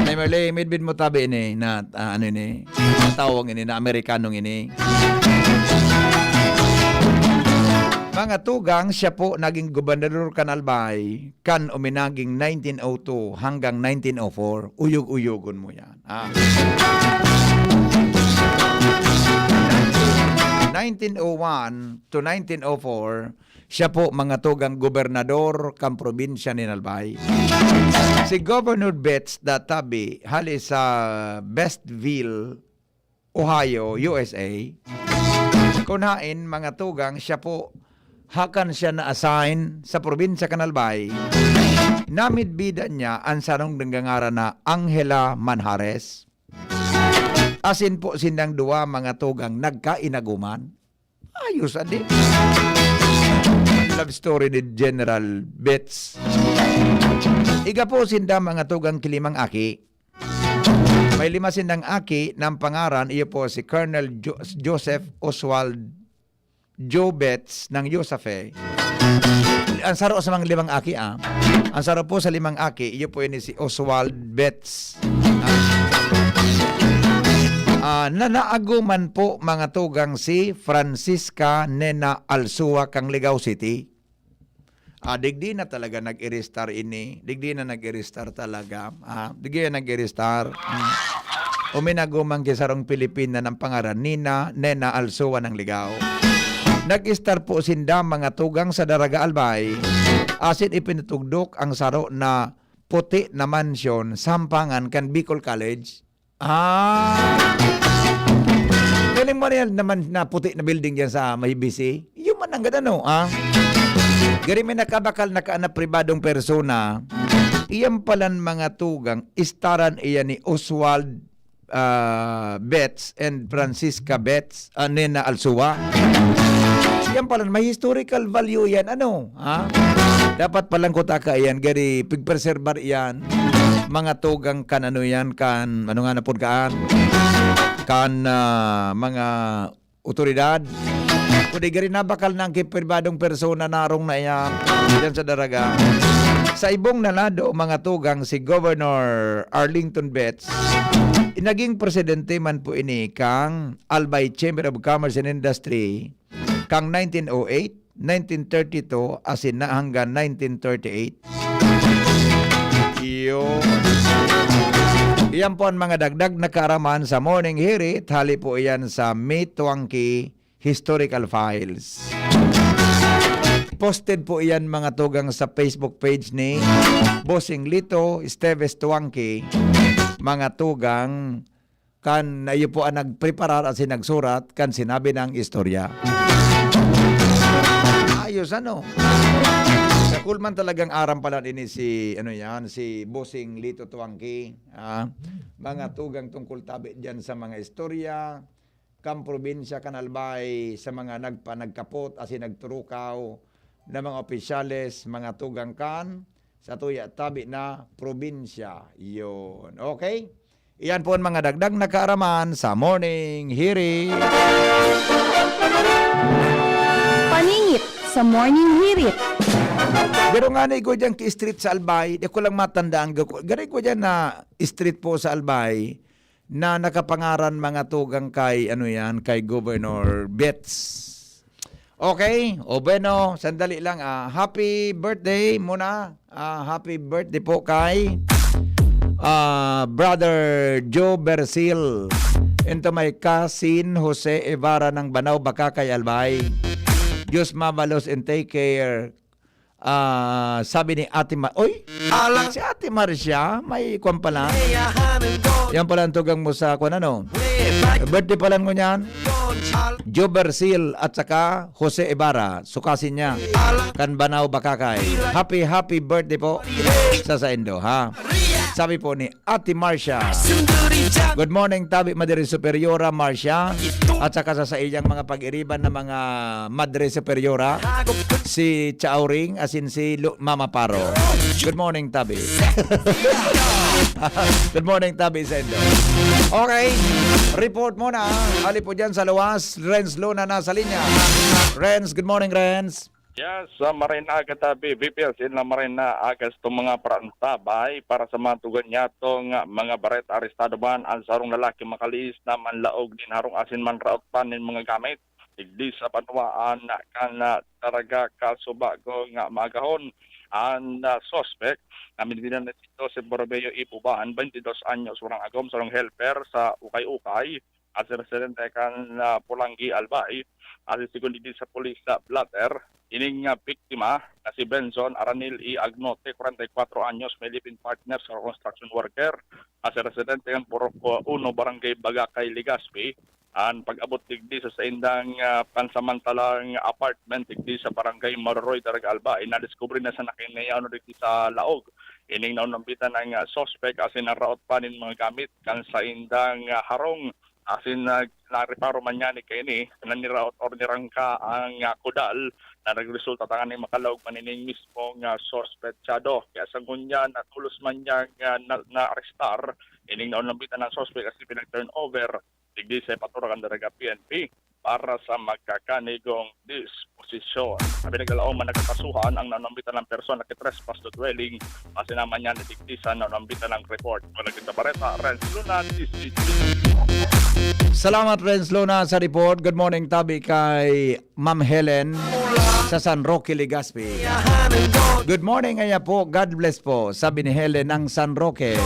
Ay, mali, midbid mo tabi ini na, ah, ano ini, tawag ini na Amerikanong ini. Mga tugang, siya po naging gobernador kan Albay, kan uminaging nineteen oh two hanggang nineteen oh four. Uyog-uyogon mo yan. Ah. Nineteen oh one to nineteen oh four, siya po, mga tugang, gobernador kan probinsya nin Albay. Si Governor Betts da tabi, hali sa Bestville, Ohio, U S A. Kun haen, mga tugang, siya po, hakan siya na-assign sa probinsya kan Albay. Namidbidan niya an sarong nagngangara na Angela Manjares. Asin po sindang duwa, mga tugang, nagkainagoman. Ayos, adi. Love story ni General Betts. Iga po sinda, mga tugang, ki limang aki. May lima sindang aki na ang pangaran, iyo po si Colonel Jo-, Joseph Oswald Joe Betts ng U S A F E. Ang saro sa mga limang aki, ah. Ang saro po sa limang aki, iyo po ini si Oswald Betts. Ah, na naagoman po, mga tugang, si Francisca Nena Alsua kang Ligao City. Ah, digdi na talaga nag-iristar ini. Digdi na nag-iristar talaga. Ah, digdi na nag-iristar. Hmm. Uminagoman ki sarong Pilipina ng pangaran Nina, Nena Alsua ng Ligao. Nag-istar po sinda, mga tugang, sa Daraga Albay. Asin ipinutugdok ang saro na puti na mansyon, sampangan kan Bicol College. Ah. Galing mo na yan naman na puti na building dyan sa may B C. Yun man ang ganda, no? Ah? Gari may nakabakal na kaan na pribadong persona. Iyan palan, mga tugang, istaran iyan ni Oswald, ah, Betts and Francisca Betts, ah, Nena Alsua. Yan palan, may historical value yan, ano? Ha? Dapat palang kutaka yan, gari, pigpreserbar yan. Mga tugang kan, ano yan, kan, ano nga na po kaan? Kan, ah, mga otoridad. Kundi gari nabakal na ang kipribadong persona na arong na iyan, diyan sa Daraga. Sa ibong na lado, mga tugang, si Governor Arlington Betts, naging presidente man po ini kang Albay Chamber of Commerce and Industry, kang nineteen oh eight, nineteen thirty-two, asin na hanggang nineteen thirty-eight. Iyo. Iyan po ang mga dagdag na kaaraman sa Morning Hirit. Hali po iyan sa Mituangki Historical Files. Posted po iyan, mga tugang, sa Facebook page ni Bossing Lito Esteves Tuangki, mga tugang, kan na iyo po ang nagpreparar at sinagsurat kan sinabi ng istorya. Ayos, ano? Sa kulman talagang aram pala ini si, ano yan, si Bossing Lito Tuangki. Ah, mga tugang tungkol tabi dyan sa mga istorya, kan probinsya kan Albay, sa mga nagpa-, nagkapot, asin nagturukaw na mga opisyales, mga tugang kan, sa tuya tabi na probinsya. Yun. Okay? Iyan po ang mga dagdag na kaaraman sa Morning Hirit. Paningit sa Morning Hirit. Pero nga na igwa dyan ki street sa Albay, di ko lang matandaan, garo igwa dyan na street po sa Albay, na nakapangaran, mga tugang, kay, ano yan, kay Governor Betts. Okay? O bueno, sandali lang, ah. Happy birthday muna. Ah, happy birthday po kay, ah, Brother Joe Bersil. Into my cousin Jose Evara ng Banao, Bacacay, Albay. Diyos mabalos and take care. Ah, sabi ni Ate Ma-, oy, si Ate Marcia, may kwan pala. Yan pala ang tugang mo sa kwan, ano? Birthday pala ngunyan. Jobercil at saka Jose Ibarra. Sukasin niya. Kan Banao, Bakakay. Happy, happy birthday po sa saindo, ha? Sabi po ni Ate Marcia. Good morning, tabi Madre Superiora Marcia. At saka sa, sa iyang mga pag-iriban na mga Madre Superiora, si Chaoring, asin si Lu-, Mama Paro. Good morning, tabi. Good morning, tabi saindo. Okay, report muna. Ali po dyan sa luwas, Renz Luna na sa linya. Renz, good morning, Renz. Yes, sa Marinaga, tabi, B P S in La Marinaga, itong mga parantabay para sa mga tugon niyatong mga bareta. Arestado man ang sarong lalaki makaliis na manlaog nin harong asin manraot pa nin mga gamit digdi sa banwaan kan Daraga, Casubago nga maagahon. An, ah, suspek na binidbinan na si Joseph Borromeo Ibuban, twenty dos anyos, warang agom, sarong helper sa Ukay-Ukay, asin residente kan, ah, Polangui, Albay. Asin segun digdi sa pulis sa blotter, ining, ah, biktima na si Benson Aranil E. Agnote, kwarenta y kwatro anyos, may live-in partner sa construction worker, asin residente kan Purok uno, Barangay Bagakay, Legazpi. An pag-abot digdi sa saindang, ah, pansamantalang apartment digdi sa Barangay Maroroy, Daraga, Albay, nadiskubre na sana kaiyan digdi sa laog ining naunambitan na, ah, suspek asin naraot pa nin mga gamit kan saindang, ah, harong. Asin nag-, nareparo man niya ni kaini na niraot or nirangka ang, ah, kudal na nagresulta tanganing makalaog man ining mismong, ah, suspetsado. Kaya sa ngunyan, na tolos man niyang, ah, na, naarestar ining naunambitan na suspek asin pinag-turnover digdi sa eparatura kan Daraga P N P para sa magkakanigong disposisyon. Sabi, naglalaom man nagkakasuhan ang naunambitan ng persona ki trespass to dwelling. Asin naman niya nadigdi sa naunambitan ng report. Mula sa Bareta, Renz Luna, D C G. Salamat, Renz Luna, sa report. Good morning, tabi kay Ma'am Helen sa San Roque, Legazpi. Good morning, aya po. God bless po, sabi ni Helen ng San Roque.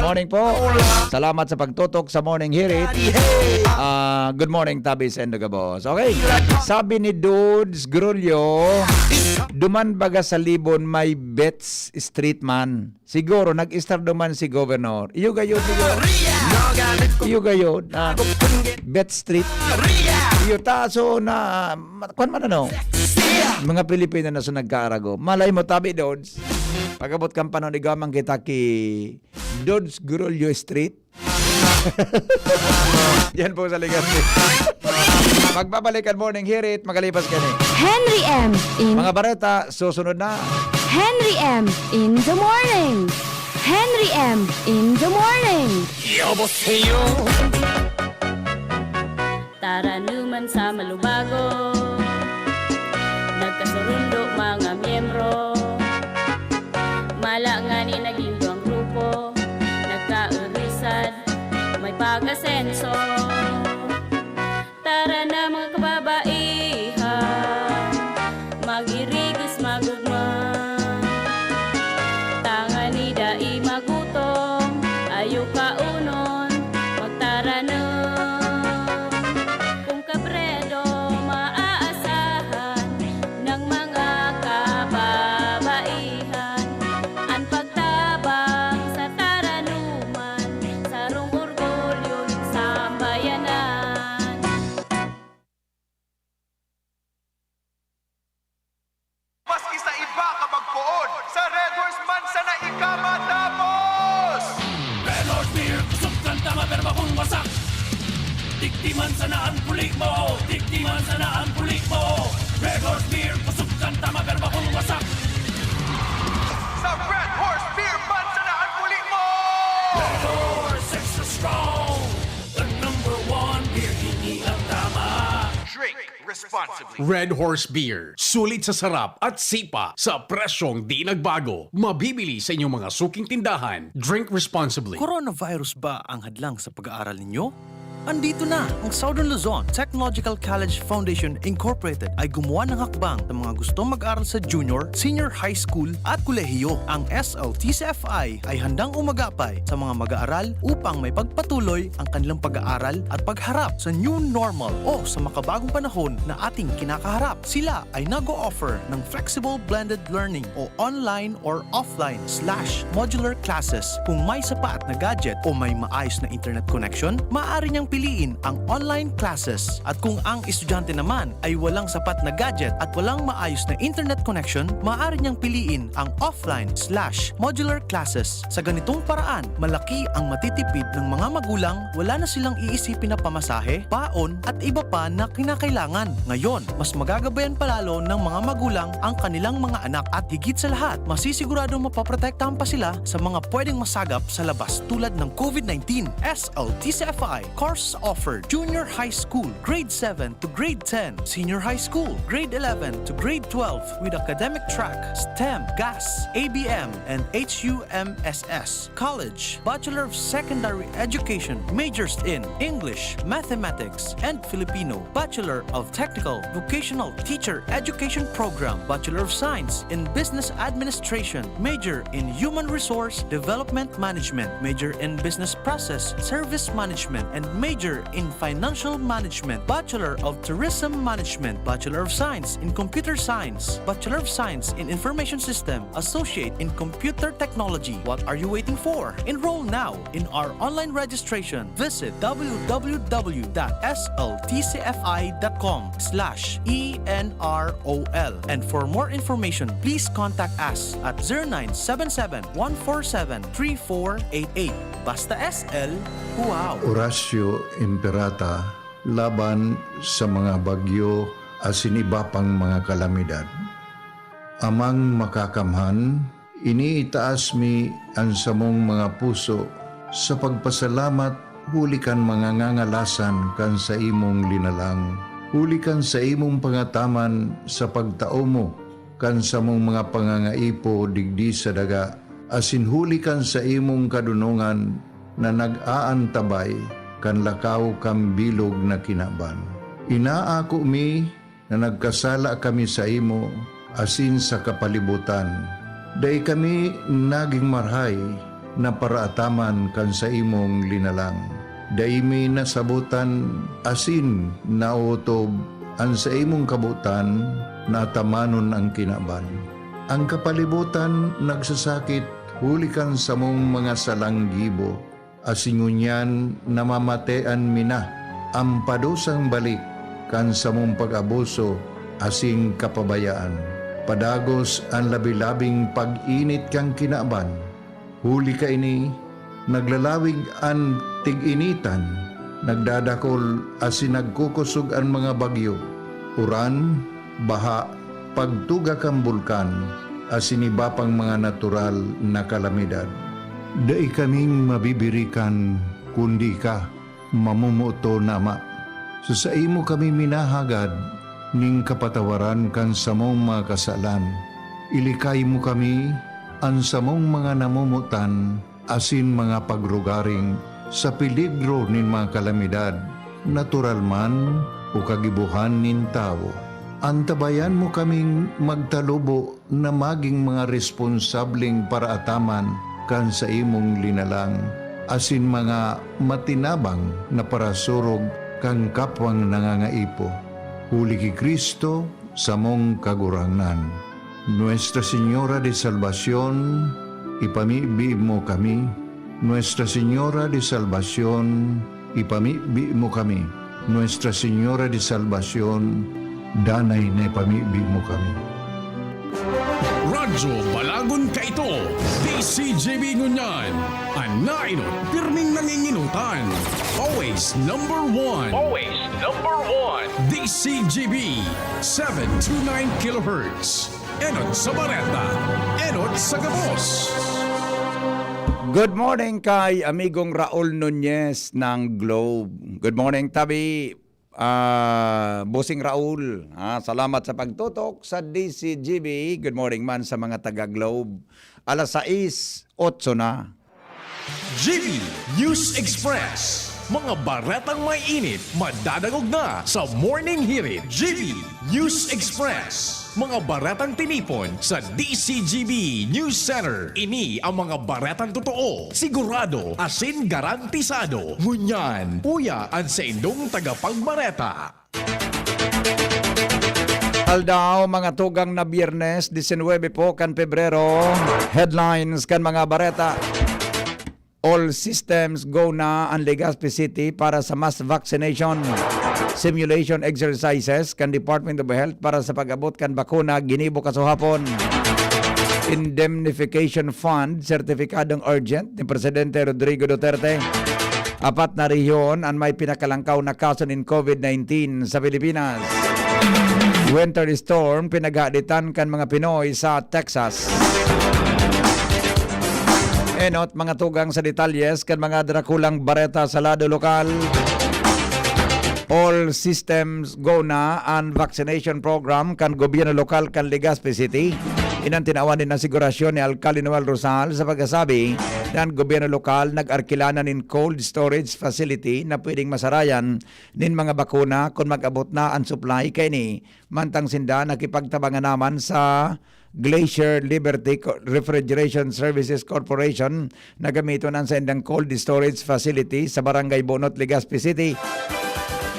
Morning po. Salamat sa pagtutok sa Morning Hirit. Ah, good morning, tabi saindo gabos. Okay. Sabi ni Dudes Grulio, duman baga sa Libon may Betts Street man. Siguro, nag-start duman si Governor. Iyo gayon, siguro. Iyo gayon, ah, Betts Street. Iyo ta, so na, ma-, kwan man ano. Mga Pilipino na so nagkaarago. Malay mo, tabi, Dudes. Pag-abot kan panahon, igwa man kita ki Dudes Grulio Street. Yan po sa Legazpi. Magbabalik ang Morning Hirit, makalipas kani. Henry M in Mga bareta, susunod na. Henry M in the morning. Henry M in the morning. 여보세요. Taranuman sa Malubago, nagkasurundo mga miyembro. Mala ngani naging duwang grupo, nagkaurusad, may pag-asenso. Tara na, mga kababaihan, mag-irigis, magugma. Tangani dai magutom, ayo kaunon, magtaranom. Kung kabredo maaasahan ng mga kababaihan, an pagtabang sa taranuman, sarong orgulyo nin sambayanan. Maski sa iba ka magpoon, sa Red Horse man sana ika matapos! Red Horse Beer, kusog kan tama pero bakong wasak. Digdi man sana an puli mo, digdi man sana an puli mo. Red Horse Beer, kusog kan tama pero bakong wasak. Sa Red Horse Beer man sana an puli mo! Red Horse, extra strong. The number one beer, ini ang tama. Drink responsibly. Red Horse Beer. Sulit sa sarap at sipa sa presyong di nagbago. Mabibili sa inyong mga suking tindahan. Drink responsibly. Coronavirus ba ang hadlang sa pag-aaral ninyo? Andito na ang Southern Luzon Technological College Foundation Incorporated ay gumawa ng hakbang sa mga gustong mag-aral sa junior, senior high school at kolehiyo. Ang S L T C F I ay handang umagapay sa mga mag-aaral upang maipagpatuloy ang kanilang pag-aaral at pagharap sa new normal o sa makabagong panahon na ating kinakaharap. Sila ay nag-o-offer ng flexible blended learning o online or offline slash modular classes. Kung may sapat na gadget o may maayos na internet connection, maaari niyang piliin ang online classes. At kung ang estudyante naman ay walang sapat na gadget at walang maayos na internet connection, maaari niyang piliin ang offline slash modular classes. Sa ganitong paraan, malaki ang matitipid ng mga magulang, wala na silang iisipin na pamasahe, paon, at iba pa na kinakailangan. Ngayon, mas magagabayan pa lalo ng mga magulang ang kanilang mga anak at higit sa lahat, masisiguradong mapoprotektahan pa sila sa mga pwedeng masagap sa labas tulad ng COVID nineteen. S L T C F I course offered: Junior High School, Grade seven to Grade ten, Senior High School, Grade eleven to Grade twelve, with academic track, STEM, GAS, A B M, and H U M S S. College, Bachelor of Secondary Education, majors in English, Mathematics, and Filipino, Bachelor of Technical Vocational Teacher Education Program, Bachelor of Science in Business Administration, major in Human Resource Development Management, major in Business Process Service Management, and major in Financial Management, Bachelor of Tourism Management, Bachelor of Science in Computer Science, Bachelor of Science in Information System, Associate in Computer Technology. What are you waiting for? Enroll now in our online registration. Visit w w w dot s l t c f i dot com slash e n r o l. And for more information, please contact us at zero nine seven seven, one four seven, three four eight eight. Basta S L, wow! Horacio Imperata, laban sa mga bagyo asin iba pang mga kalamidad. Amang Makakamhan, iniitaas mi an samong mga puso sa pagpasalamat huli kan mga ngangalasan kan saimong linalang, huli kan saimong pangataman sa pagtao mo kan samong mga pangangaipo digdi sa daga, asin huli kan saimong kadonongan na nag-aantabay kan lakaw kan bilog na kinaban. Inaako mi na nagkasala kami saimo asin sa kapalibotan. Dai kami nagin marahay na paraataman kan saimong linalang. Dai mi nasabotan asin naotob an saimong kabotan na atamanon an kinaban. An kapalibotan nagsasakit huli kan samong mga salang gibo, asin ngunyan namamatean mi na an padusang balik kan samong pag-abuso asin kapabayaan. Padagos an labi-labing pag-init kan kinaban. Huli kaini, naglalawig an tig-initan, nagdadakol asin nagkukosog an mga bagyo, uran, baha, pagtuga kan bulkan, asin iba pang mga natural na kalamidad. Dai kaming mabibirikan, kundi ika, mamomoton na Ama. Sa saimo kami minahagad nin kapatawaran kan samong mga kasalan. Ilikay mo kami, an samong mga namomotan, asin mga pagrugaring sa peligro nin mga kalamidad, natural man o kagibohan nin tawo. Antabayan mo kaming magtalubo na magin mga responsableng paraataman kan saimong linalang, asin mga matinabang na parasurog kan kapwang nangangaipo. Huli ki Cristo, samong Kagurangnan. Nuestra Señora de Salvacion, ipamibi mo kami. Nuestra Señora de Salvacion, ipamibi mo kami. Nuestra Señora de Salvacion, danay na ipamibi mo kami. Radyo Balagon kaito, D C G B ngunyan, an nainot, pirming nanginginotan. Always number one. Always number one. D C G B, seven two nine kilohertz. Enot sa bareta, enot sa gabos. Good morning kay amigong Raul Nunez ng Globe. Good morning, Tabi. Ah, Bossing Raul, ah, salamat sa pagtutok sa D C G B. Good morning man sa mga taga Globe. Alas sais, otso na. G B News Express. Mga baretang may init, madadangog na sa Morning Hirit. G B News Express. Mga baretang tinipon sa D C G B News Center. Ini ang mga baretang totoo, sigurado, asin garantisado. Ngunyan, uya an saindong tagapagbareta. Aldaw, mga tugang na Biyernes, disinwebe po kan Pebrero. Headlines kan mga bareta. All systems go na an Legazpi City para sa mass vaccination. Simulation exercises kan Department of Health para sa pag-abot kan bakuna ginibo kasuhapon. Indemnification Fund, sertipikadong urgent ni Presidente Rodrigo Duterte. Apat na rehiyon an may pinakalangkaw na kaso nin COVID nineteen sa Pilipinas. Winter storm pinaghaditan kan mga Pinoy sa Texas. Enot, mga tugang sa detalyes kan mga drakulang bareta sa lado lokal. All systems go na an vaccination program kan gobyerno lokal kan Legazpi City. Inan tinawan nin asigurasyon ni Alkalde Noel Rosal sa pagkasabi na an gobyerno lokal nag-arkila na nin cold storage facility na pwedeng masarayan nin mga bakuna kun mag-abot na an supply kaini. Mantang sinda nakipagtabangan naman sa Glacier Liberty Co-, Refrigeration Services Corporation na gamiton an saindang cold storage facility sa Barangay Bunot, Legazpi City.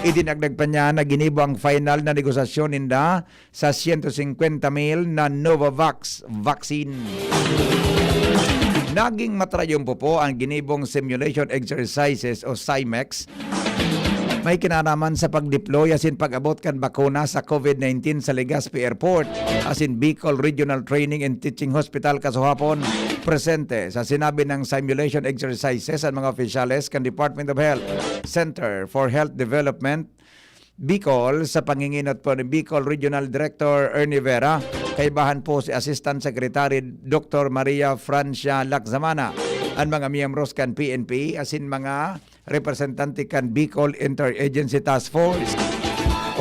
Idinagdag pa niya na ginibo ang final na negosasyon ninda sa siyento singkwenta mil na Novavax vaccine. Naging matrayumpo po ang ginibong simulation exercises o SIMEX. May kinalaman sa pag-deploy asin pag-abot kan bakuna sa COVID nineteen sa Legazpi Airport, asin Bicol Regional Training and Teaching Hospital kasuhapon. Presente sa sinabi ng simulation exercises ang mga opisyales kan Department of Health, Center for Health Development, Bicol, sa panginginot po ni Bicol Regional Director Ernie Vera. Kaibahan po si Assistant Secretary Doctor Maria Francia Lakzamana, ang mga miyembros kan P N P, asin mga representante kan Bicol Interagency Task Force.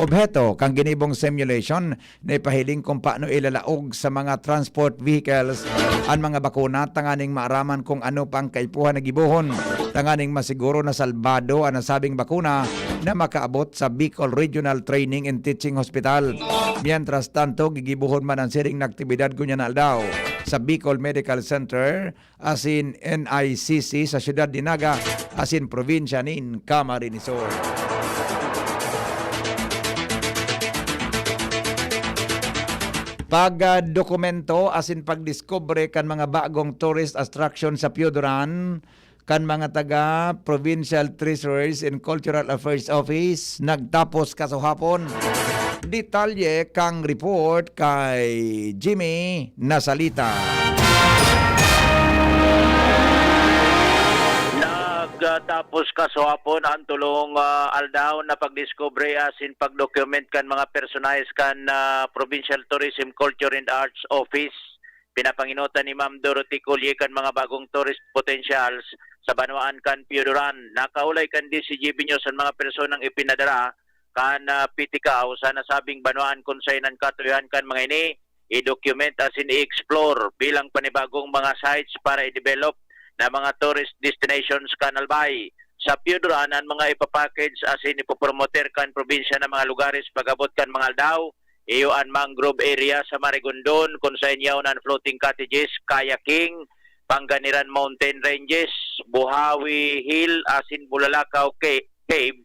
Obheto kan ginibong simulation na ipahiling kung paano ilalaog sa mga transport vehicles an mga bakuna tanganing maaraman kung ano pa ang kaipuhan na gibohon, tanganing masiguro na salbado an nasabing bakuna na makaabot sa Bicol Regional Training and Teaching Hospital. Mientras tanto, gigibohon man an siring na aktibidad ngunyan na aldaw sa Bicol Medical Center asin N I C C sa siyudad nin Naga asin probinsya nin Camarines Sur. Pag, ah, dokumento asin pagdiskubre kan mga bagong tourist attraction sa Pioduran, kan mga taga Provincial Treasuries and Cultural Affairs Office nagtapos kasuhapon. Detalye kang report kay Jimmy Nasalita. Nagtapos kasuhapon ang tulong, ah, aldaw na pagdiskubre asin pagdocument kan mga personahes kan, ah, Provincial Tourism, Culture and Arts Office. Pinapanginotan ni Ma'am Dorothy Collier kan mga bagong tourist potentials sa banwaan kan Pioduran. Nakaulay kan D C G B News an mga personang ipinadara kan, ah, Pitikao sa nasabing banwaan kun saen an katuyohan kan mga ini i-document asin i-explore bilang panibagong mga sites para i-develop na mga tourist destinations kan Albay. Sa Pioduran, an mga ipapackage asin ipopromoter kan probinsya na mga lugares pag-abot kan mga aldaw, iyo an mangrove area sa Marigondon, kun saen yaon an floating cottages, kayaking, Panganiran Mountain Ranges, Buhawi Hill, asin Bulalakaw Ca-, Cave.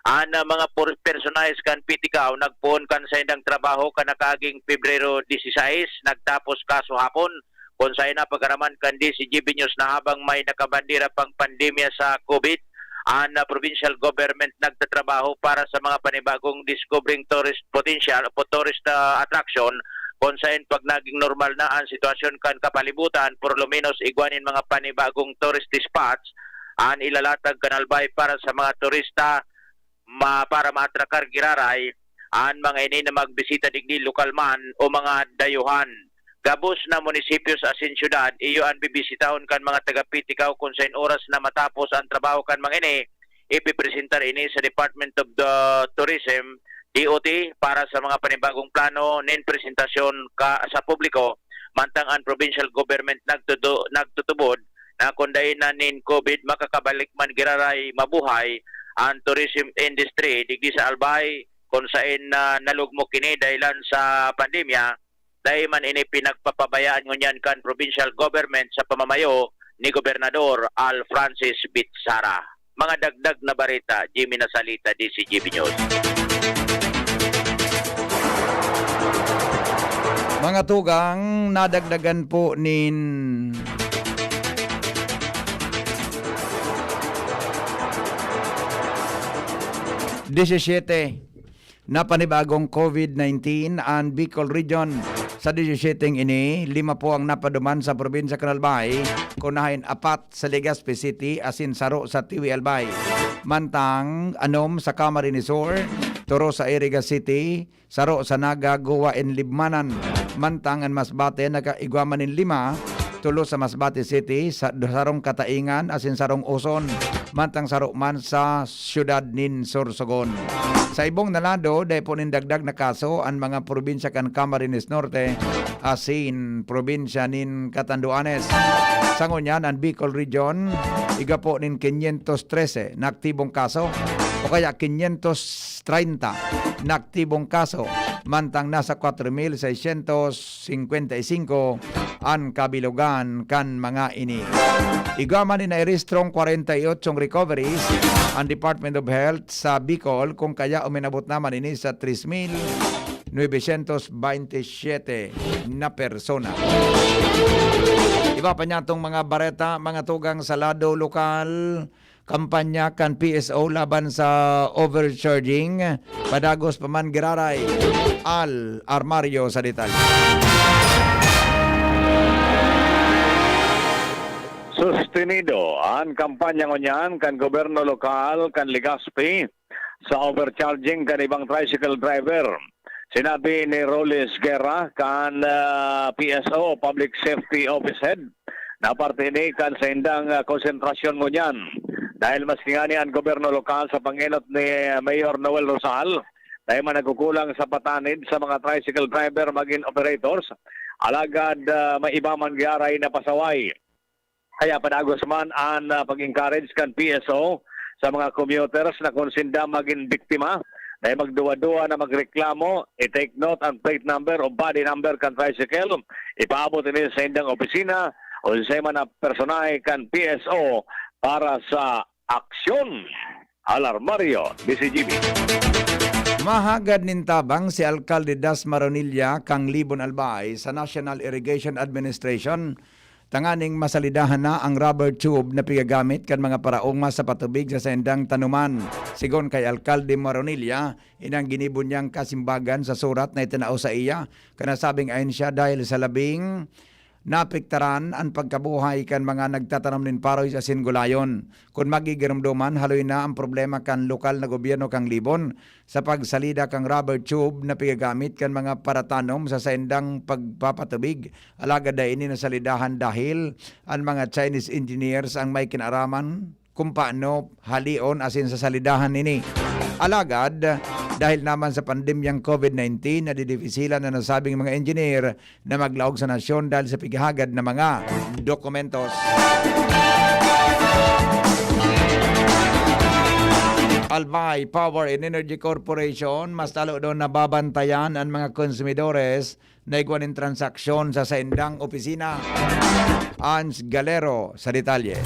An, ah, mga por-, personahes kan Pitikao nagpoon kan saindang trabaho kan nakaaging Pebrero dieciséis, nagtapos kasuhapon, kun saen napag-araman kan D C G B News na habang may nakabandera pang pandemya sa COVID, an, ah, provincial government nagtatrabaho para sa mga panibagong discovering tourist potential o tourist, ah, attraction, kun saen pag naging normal na an sitwasyon kan kapalibutan, por lo menos igwa nin mga panibagong tourist spots an ilalatag kan Albay para sa mga turista ma-, para maatrakar giraray an mga ini na magbisita digdi, lokal man o mga dayuhan. Gabos na munisipyos asin syudad, iyo an bibisitahon kan mga taga Pitikao kun saen oras na matapos an trabaho kan mga ini, ipipresentar ini sa Department of the Tourism, D O T, para sa mga panibagong plano nin presentasyon ka, sa publiko, mantang an provincial government nagtudo-, nagtutubod na kun dai na nin COVID makakabalik man giraray mabuhay an tourism industry digdi sa Albay, kun saen na nalugmok ini dahelan sa pandemya, dai man ini pinagpapabayaan ngunyan kan provincial government sa pamamayo ni Gobernador Al Francis Bitsara. Mga dagdag na bareta, Jimmy Nasalita, D C G B News. Mga tugang, nadagdagan po nin Disisyete na panibagong COVID nineteen an Bicol Region. Sa disisyeteng ini, lima po ang napaduman sa probinsya kan Albay, kun haen apat sa Legazpi City asin saro sa Tiwi Albay. Mantang anom sa Camarines Sur, toro sa Iriga City, saro sa Naga, Goa and Libmanan. Mantang an Masbate nakaigwa man nin lima, tulo sa Masbate City, sa, sarong Kataingan asin sarong Uson, mantang saro man sa siyudad nin Sorsogon. Sa ibong na lado, dai po nin dagdag na kaso an mga probinsya kan Camarines Norte asin probinsya nin Catanduanes. Sa ngunyan, an Bicol Region, igwa po nin quinientos trese na aktibong kaso o kaya quinientos treinta na aktibong kaso, mantang nasa cuatro mil seiscientos cincuenta y cinco an kabilogan kan mga ini. Igwa man nin nairehistrong kwarenta y otsong recoveries an Department of Health sa Bicol, kung kaya uminabot naman ini sa tres mil novecientos beintisyete na persona. Iba pa niyatong mga bareta, mga tugang sa lado lokal, kampanya kan P S O laban sa overcharging, padagos pa man giraray. Al Armario sa detalye. Sustenido an kampanya ngunyan kan gobyerno lokal kan Legazpi sa overcharging kan ibang tricycle driver. Sinabi ni Rolis Guerra kan, ah, P S O, Public Safety Office Head, na parte ini kan saindang, ah, konsentrasyon ngunyan. Dahil maski ngani an gobyerno lokal sa pangenot ni Mayor Noel Rosal, dai man nagkukulang sa patanid sa mga tricycle driver magin operators, alagad, ah, may iba man gyaray na pasaway. Kaya padagos man an, ah, pag-encourage kan P S O sa mga commuters na kun sinda magin biktima, dai magduwa-duwa na magreklamo, i-take note an plate number o body number kan tricycle, ipaabot ini sa indang opisina o sa man na personahe kan P S O para sa aksyon. Alarmario, D C G B. Mahagad nin tabang si Alkalde Das Maronilla, Kanglibon, Albay, sa National Irrigation Administration, tanganing masalidahan na ang rubber tube na pigagamit kan mga paraoma sa patubig sa saindang tanuman. Sigon kay Alkalde Maronilla, inang ginibo niyang kasimbagan sa surat na itinao sa iya kan nasabing ahensya dahil sa labing naapektaran an pagkabuhay kan mga nagtatanom nin paroy asin gulayon. Kun magigiromdoman, haloy na an problema kan lokal na gobyerno kan Libon sa pagsalida kan rubber tube na pigagamit kan mga paratanom sa saindang pagpapatubig. Alagad dai ini nasalidahan dahil an mga Chinese engineers ang may kinaraman kung paano halion asin sasalidahan ini. Alagad, dahil naman sa pandemyang COVID nineteen, nadidifisilan na nasabing mga engineer na maglaog sa nasyon dahil sa pighahagad na mga dokumentos. Albay Power and Energy Corporation, mas lalo daw nababantayan an mga konsumidores na igwa nin transaksyon sa saindang opisina. Ans Galero sa detalye.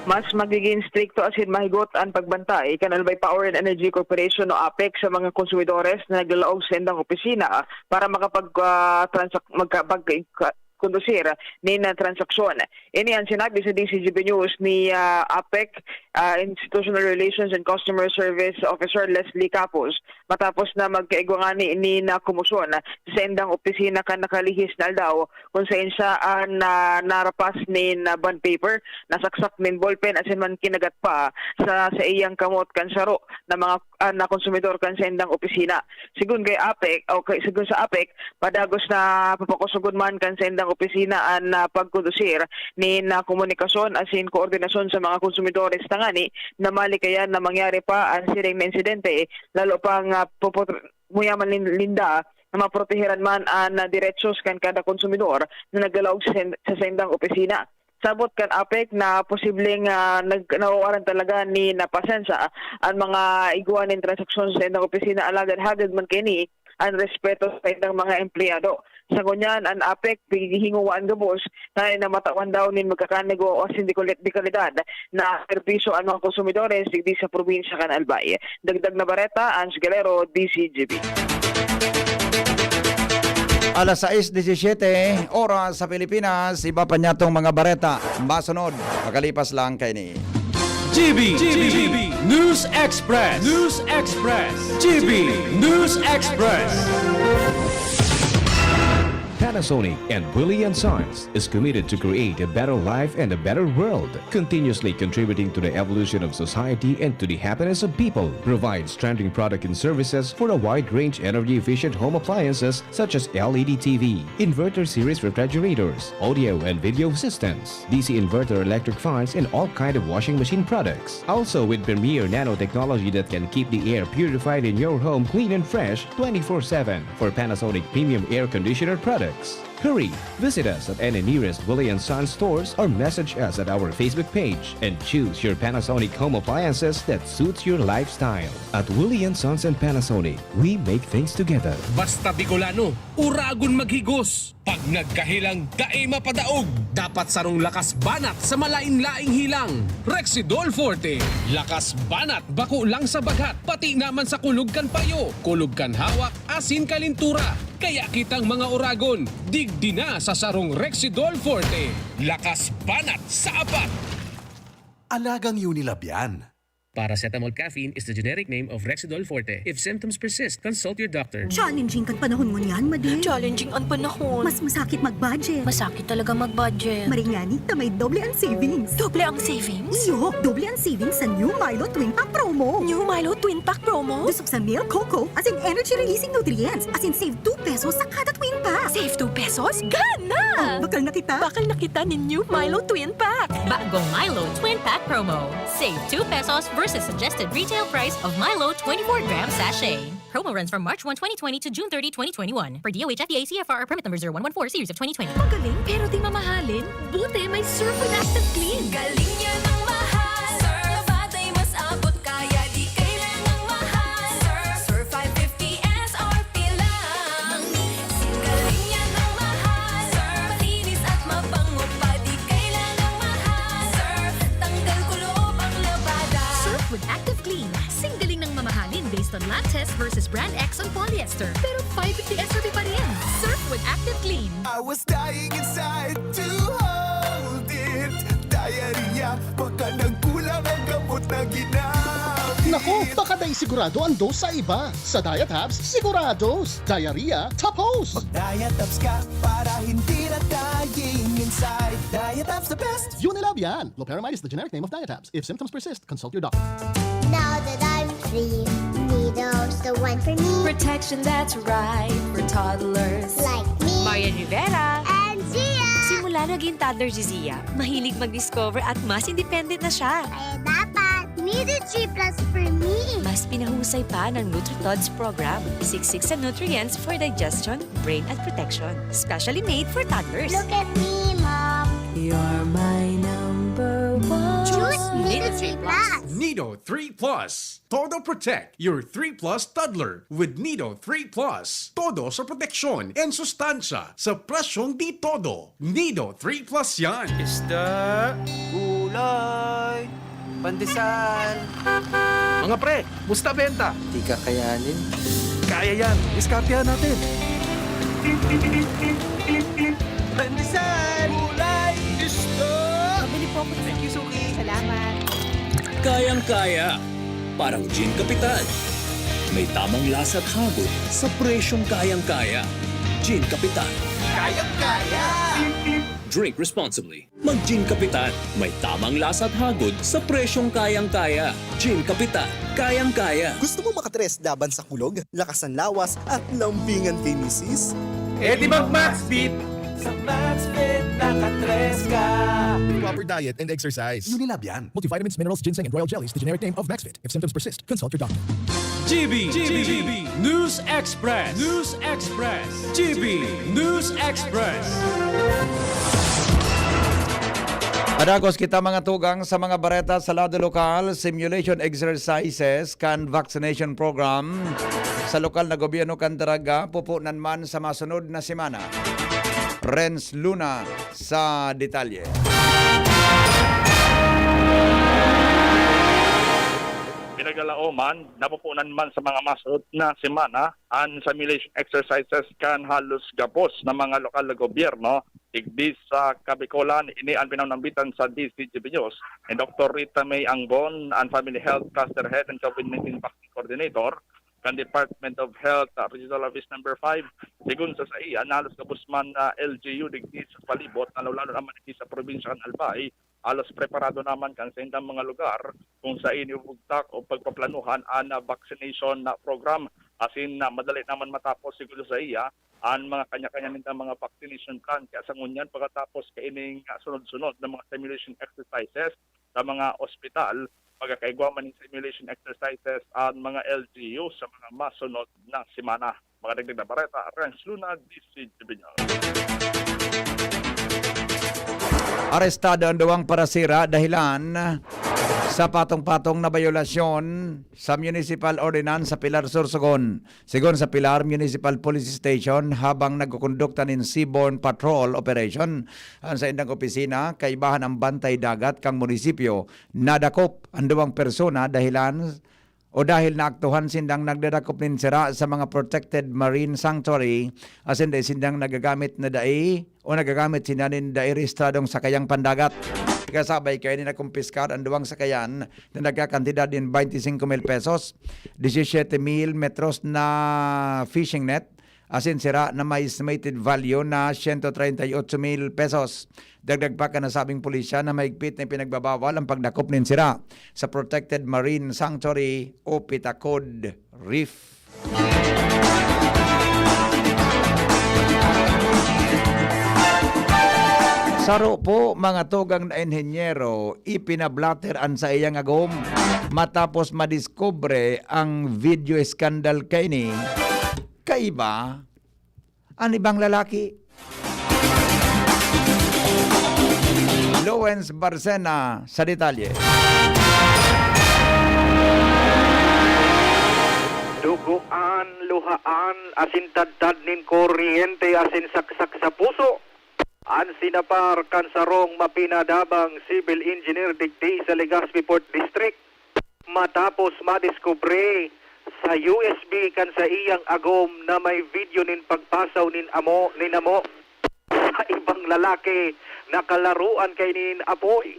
Mas magiging strikto asin mahigot an pagbantay kan Albay Power and Energy Corporation o APEC sa mga konsumidores na naglalaog sa saindang opisina para makapag, ah, transak-, magka-, pag-, ka-, kondusir nin, ah, transaksyon. Ini an sinabi sa D C G B News ni, ah, APEC, ah, Institutional Relations and Customer Service Officer Leslie Capos, matapos na magkaigwa ngani nin komosyon sa saindang opisina kan nakalihis na aldaw, kun saen siya an, ah, narapas nin, ah, bond paper, nasaksak nin ballpen asin mankinagat pa sa saiyang kamot kan saro na mga, ah, na konsumidor kan saindang opisina. Sigon kay APEC, o kay, sigon sa APEC, padagos na papakusugon man kan saindang opisina an, ah, pagkondusir nin, ah, komunikasyon asin koordinasyon sa mga konsumidores tangani na malikayan na mangyari pa an siring na insidente, lalo pang, ah, popot-, muyaman lin-, linda na maproteheran man an, ah, derechos kan kada konsumidor na naglalaog sa, sa saindang opisina. Sabot kan APEC na posibleng, ah, nag-, nawawalan talaga nin pasensa an mga igwa nin transaksyon sa saindang opisina, alagad hagad man kaini an respeto sa saindang mga empleyado. Sa ngunyan, an APEC pighihinguwaan gabos na, na matawan daw nin magkakanigwa o asin de kali-, de kalidad na serbisyo an mga konsumidores digdi sa probinsya kan Albay. Dagdag na bareta, Ans Galero, D C G B. Alas sais disisiyete, oras sa Pilipinas, iba pa niyatong mga bareta. Masunod, makalipas lang kaini. G B, G B, News Express, News Express, G B, News Express. Panasonic and Willie and Sons is committed to create a better life and a better world, continuously contributing to the evolution of society and to the happiness of people. Provides trending product and services for a wide range energy-efficient home appliances such as L E D T V, inverter series refrigerators, audio and video systems, D C inverter electric fans, and all kind of washing machine products. Also with premier nanotechnology that can keep the air purified in your home clean and fresh twenty-four seven for Panasonic premium air conditioner products. Hurry! Visit us at any nearest Willie and Sons stores or message us at our Facebook page and choose your Panasonic home appliances that suits your lifestyle. At Willie and Sons and Panasonic, we make things together. Basta Bicolano, uragon maghigos. Pag nagkahilang, dai mapadaog. Dapat sarong lakas banat sa malain-laing hilang. Rexidol Forte. Lakas banat, bako lang sa baghat, pati naman sa kulog kan payo, kulog kan hawak, asin kalintura. Kaya kitang mga uragon, digdi na sa sarong Rexidol Forte. Lakas banat sa apat. Alagang Unilab yan. Paracetamol caffeine is the generic name of Rexidol Forte. If symptoms persist, consult your doctor. Challenging kan panahon ngunyan, Madi. Challenging an panahon. Mas masakit mag-budget. Masakit talaga mag-budget. Maring ngani ta may doble ang savings. Doble ang savings? Iyo, doble ang savings sa New Milo Twin Pack Promo. New Milo Twin Pack Promo? Dusok sa milk, cocoa, asin energy-releasing nutrients, asin save two pesos sa kada Twin Pack. Save two pesos? Gana! Oh, bakal na kita. Bakal na kita nin New Milo Twin Pack. Bagong Milo Twin Pack Promo. Save two pesos versus suggested retail price of Milo twenty-four gram sachet. Promo runs from March one, twenty twenty to June thirty, twenty twenty-one. Per D O H F D A C F R permit number zero one one four series of twenty twenty. Magaling pero di mamahalin? Buti may Surf with Active Clean. Galing niya ng mahal. Surf. Batay mas abot kaya di kailangang mahal. Surf. Surf five fifty S R P lang. Galing niya ng mahal. Surf. Malinis at mabango pa di kailangang mahal. Surf. Tanggal kulob ang labada. Surf with Active Clean. Singgaling ng mamahalin based on lab test versus brand X on polyester. Pero five fifty S R P pa rin. Surf with Active Clean. I was dying inside to hold it. Diarrhea, baka nagkulang ang gamot na ginamit. Naku, baka dai sigurado ang dose sa iba. Sa Diatabs, sigurados. Diarrhea, tapos. Mag-Diatabs ka para hindi na dying inside. Diatabs the best. Unilab yan. Loperamide is the generic name of Diatabs. If symptoms persist, consult your doctor. Now that I'm free, Nido's the one for me. Protection that's right for toddlers. Like me. Marian Rivera. And Zia. Simula naging toddler si Zia, mahilig mag-discover at mas independent na siya. Kaya dapat, Nido three plus for me. Mas pinahusay pa ng NutriTods program. Siksik sa nutrients for digestion, brain at protection. Specially made for toddlers. Look at me, Mom. You're my number one. Choose Nido three plus. Nido three plus. Todo Protect your three plus toddler with Nido three plus. Todo sa proteksyon and sustansya sa presyong di todo. Nido three plus yan. Isda, gulay, pandesal. Mga pre, musta benta? Di kakayanin. Kaya yan. Diskartehan natin. Pandesal! Gulay! Isda! Pabili po ako. Thank you, Suki. Salamat. Kayang-kaya. Parang Gin Kapitan. May tamang lasa at hagod sa presyong kayang-kaya. Gin Kapitan. Kayang-kaya! Drink responsibly. Mag Gin Kapitan. May tamang lasa at hagod sa presyong kayang-kaya. Gin Kapitan. Kayang-kaya. Gusto mo makatres laban sa kulog, lakas ng lawas, at lambingan kay misis? Eh di mag Maxfit! Sa Maxfit, nakatres ka! Proper diet and exercise. Unilab yan. Multivitamins, minerals, ginseng, and royal jellies, the generic name of Maxfit. If symptoms persist, consult your doctor. G B, G B, News Express, News Express, G B, News Express. Padagos kita mga tugang sa mga bareta sa lado lokal, simulation exercises kan vaccination program sa lokal na gobyerno kan Daraga, pupunan man sa masunod na semana. Renz Luna sa detalye. Pinagalaoman, napupunan man sa mga masunod na semana an simulation exercises kan halos gabos na mga lokal na gobyerno digdi sa Kabikolan. Ini an pinanambitan sa D C G B News ni Doctor Rita May Angon, an Family Health Cluster Head and COVID nineteen Vaccine Coordinator kan Department of Health, uh, Regional Office Number five. Sigon sa saiya, an halos gabos man na L G U digdi sa palibot, na lalo naman digdi sa probinsya kan Albay, halos preparado naman kan saindang mga lugar kung saen ibubugtak o pagpaplanuhan an, ah, vaccination na program. Asin na madali naman matapos, siguro sa iya, an mga kanya-kanya nindang mga vaccination plan. Kaya sa ngunyan, pagkatapos kaining, ah, sunod-sunod na mga simulation exercises sa mga ospital, magkakaigwa man ning simulation exercises an mga L G U sa mga masunod na semana. Mga dagdag na bareta, Renz Luna, D C G B News. Arestado an duwang parasira dahilan sa patong-patong na bayolasyon sa Municipal Ordinance sa Pilar, Sorsogon. Sigon sa Pilar Municipal Police Station, habang nagkukondukta nin seaborne patrol operation an saindang opisina, kaibahan ang bantay dagat kan munisipyo, nadakop an duwang persona dahilan o dahil naaktuhan sindang nagdadakop nin sira sa mga protected marine sanctuary, asin dai sindang nagagamit na dai o nagagamit sinda nin dai rehistradong sakayang pandagat. Kasabay kaini, nakumpiskar an duwang sakayan na nagkakantidad nin twenty-cinco mil pesos, diecisiete mil metros na fishing net, asin sira na may estimated value na ciento treinta y ocho mil pesos. Dagdag pa kan nasabing pulisya na mahigpit na ipinagbabawal ang pagdakop nin sira sa Protected Marine Sanctuary o Pitacod Reef. Saro po, mga tugang na inhenyero, ipinablatter an saiyang agom matapos madiskubre ang video scandal kaini. Kaiba an ibang lalaki. Lawrence Barcena sa detalye. Dugoan, luhaan, asin tadtad nin kuryente asin saksak sa puso an sinapar kan sarong mapinadabang civil engineer digdi sa Legazpi Fourth District, matapos madiskubre sa U S B kan saiyang agom na may video nin pagpasaw nin amo, nin amo sa ibang lalaki na kalaruan kaini nin apoy.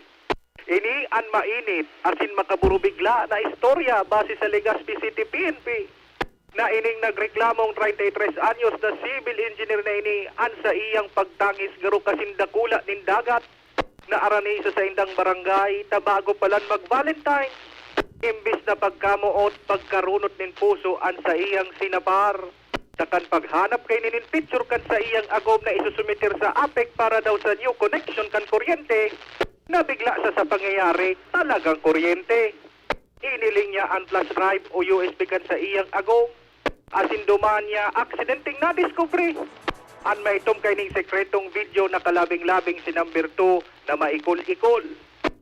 Ini an mainit asin makaburubigla na istorya base sa Legazpi City P N P, na ining nagreklamong treinta y tres anyos na civil engineer na ini an saiyang pagtangis garo kasing dakula nin dagat na arani sa saindang barangay na bago pa lang mag-Valentine. Imbis na pagkamoot, pagkarunot nin puso an saiyang sinapar. Sa kan paghanap kaini nin picture kan saiyang agom na isusumiter sa APEC para daw sa new connection kan kuryente, nabigla sa, sa pangyayari, talagang kuryente. Iniling niya an flash drive o U S B kan saiyang agom. Asin duman niya aksidenteng nadiskubre an maitom kaining sekretong video na kalabing-labing si number two na maikol-ikol.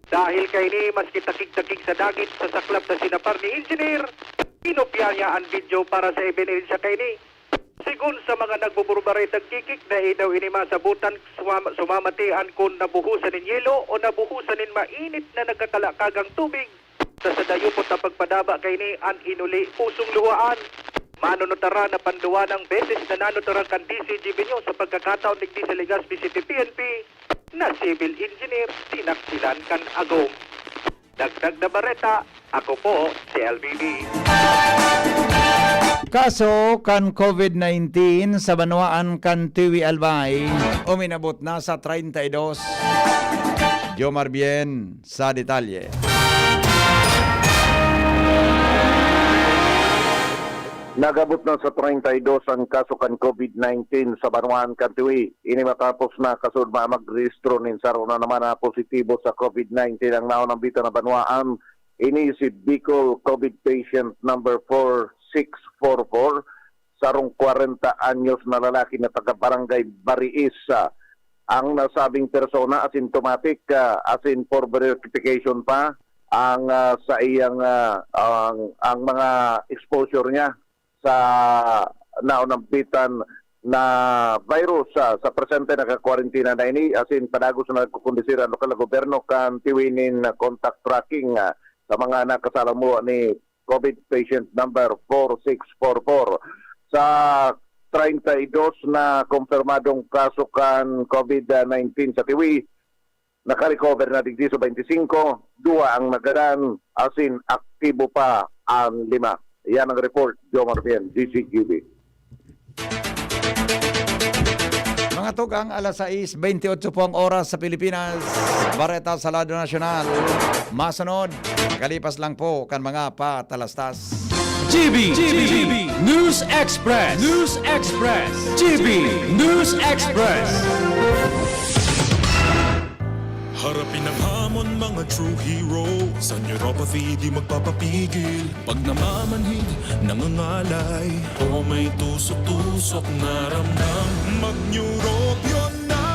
Dahil kaini, maski takig-takig sa dagit, sa saklap na sinapar ni engineer, inopya niya an video para sa ebidensya kaini. Sigon sa mga nagbuburbaretang kikik, dai daw ini masabotan sumama-, sumamatian kun nabuhusan nin yelo o nabuhusan nin mainit na nagkakalakagang tubig. Sa, sa dayupot na pagpadaba kaini, an inuli pusong luhaan. Manunutaran na panduwanang beses na nanutaran kan D C G B News sa pagkakataon digdi sa Legazpi City P N P na civil engineer sinaksilan kan agom. Dagdag na bareta, ako po si L B B. Kaso kan COVID nineteen sa banwaan kan Tiwi, Albay, uminabot na sa treinta y dos. Jomar Bien sa detalye. Nag-abot na sa treinta y dos ang kaso kan COVID nineteen sa banwaan kan Tiwi. Ini matapos na kasuodma an magrehistro nin saro na naman na positibo sa COVID nineteen ang naunambitan na banwaan. Ini si Bicol COVID patient number four six four four, sarong kwarenta anyos na lalaki na taga Barangay Bariis. Ang nasabing persona asymptomatic, ah, asin for verification pa ang, ah, sa iyang, ah, ang, ang mga exposure niya sa naunambitan na virus. Ah, sa presente, nagkakwarentina na ini, asin padagos na nagkukondisir ang lokal na gobyerno kan tiwi nin contact tracking, ah, sa mga nakasalamuha ni COVID patient number four six four four. Sa treinta y dos na kumpirmadong kaso kan COVID nineteen sa Tiwi, nakarecover na digdi sa twenty-five, duwa ang nagadan, asin aktibo pa ang lima. Yan ang report, Jomar Bien, D Z G B. Mga tugang, alas sais bentiocho po ang oras sa Pilipinas. Bareta sa lado nasyonal. Masunod, kalipas lang po kan mga patalastas. G B, G B, News Express, News Express, G B News Express. Harapin ang hamon, mga true hero. Sa neuropathy, di magpapapigil. Pag namamanhid, nangangalay, o may tusok-tusok na ramdam, mag-Neurobion na!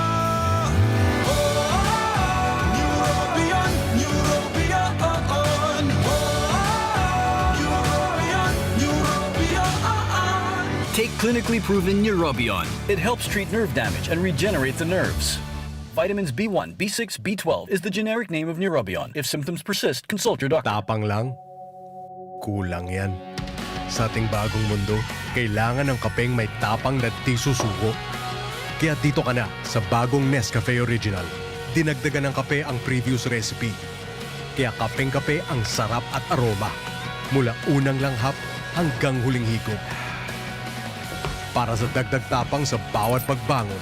Neurobion, Neurobion, Neurobion, Neurobion. Take clinically proven Neurobion. It helps treat nerve damage and regenerate the nerves. Vitamins B one, B six, B twelve is the generic name of Neurobion. If symptoms persist, consult your doctor. Tapang lang? Kulang yan. Sa ating bagong mundo, kailangan ng kapeng may tapang na di susuko. Kaya dito ka na sa bagong Nescafe Original. Dinagdagan ng kape ang previous recipe. Kaya kapeng-kape ang sarap at aroma. Mula unang langhap hanggang huling higop. Para sa dagdag tapang sa bawat pagbangon,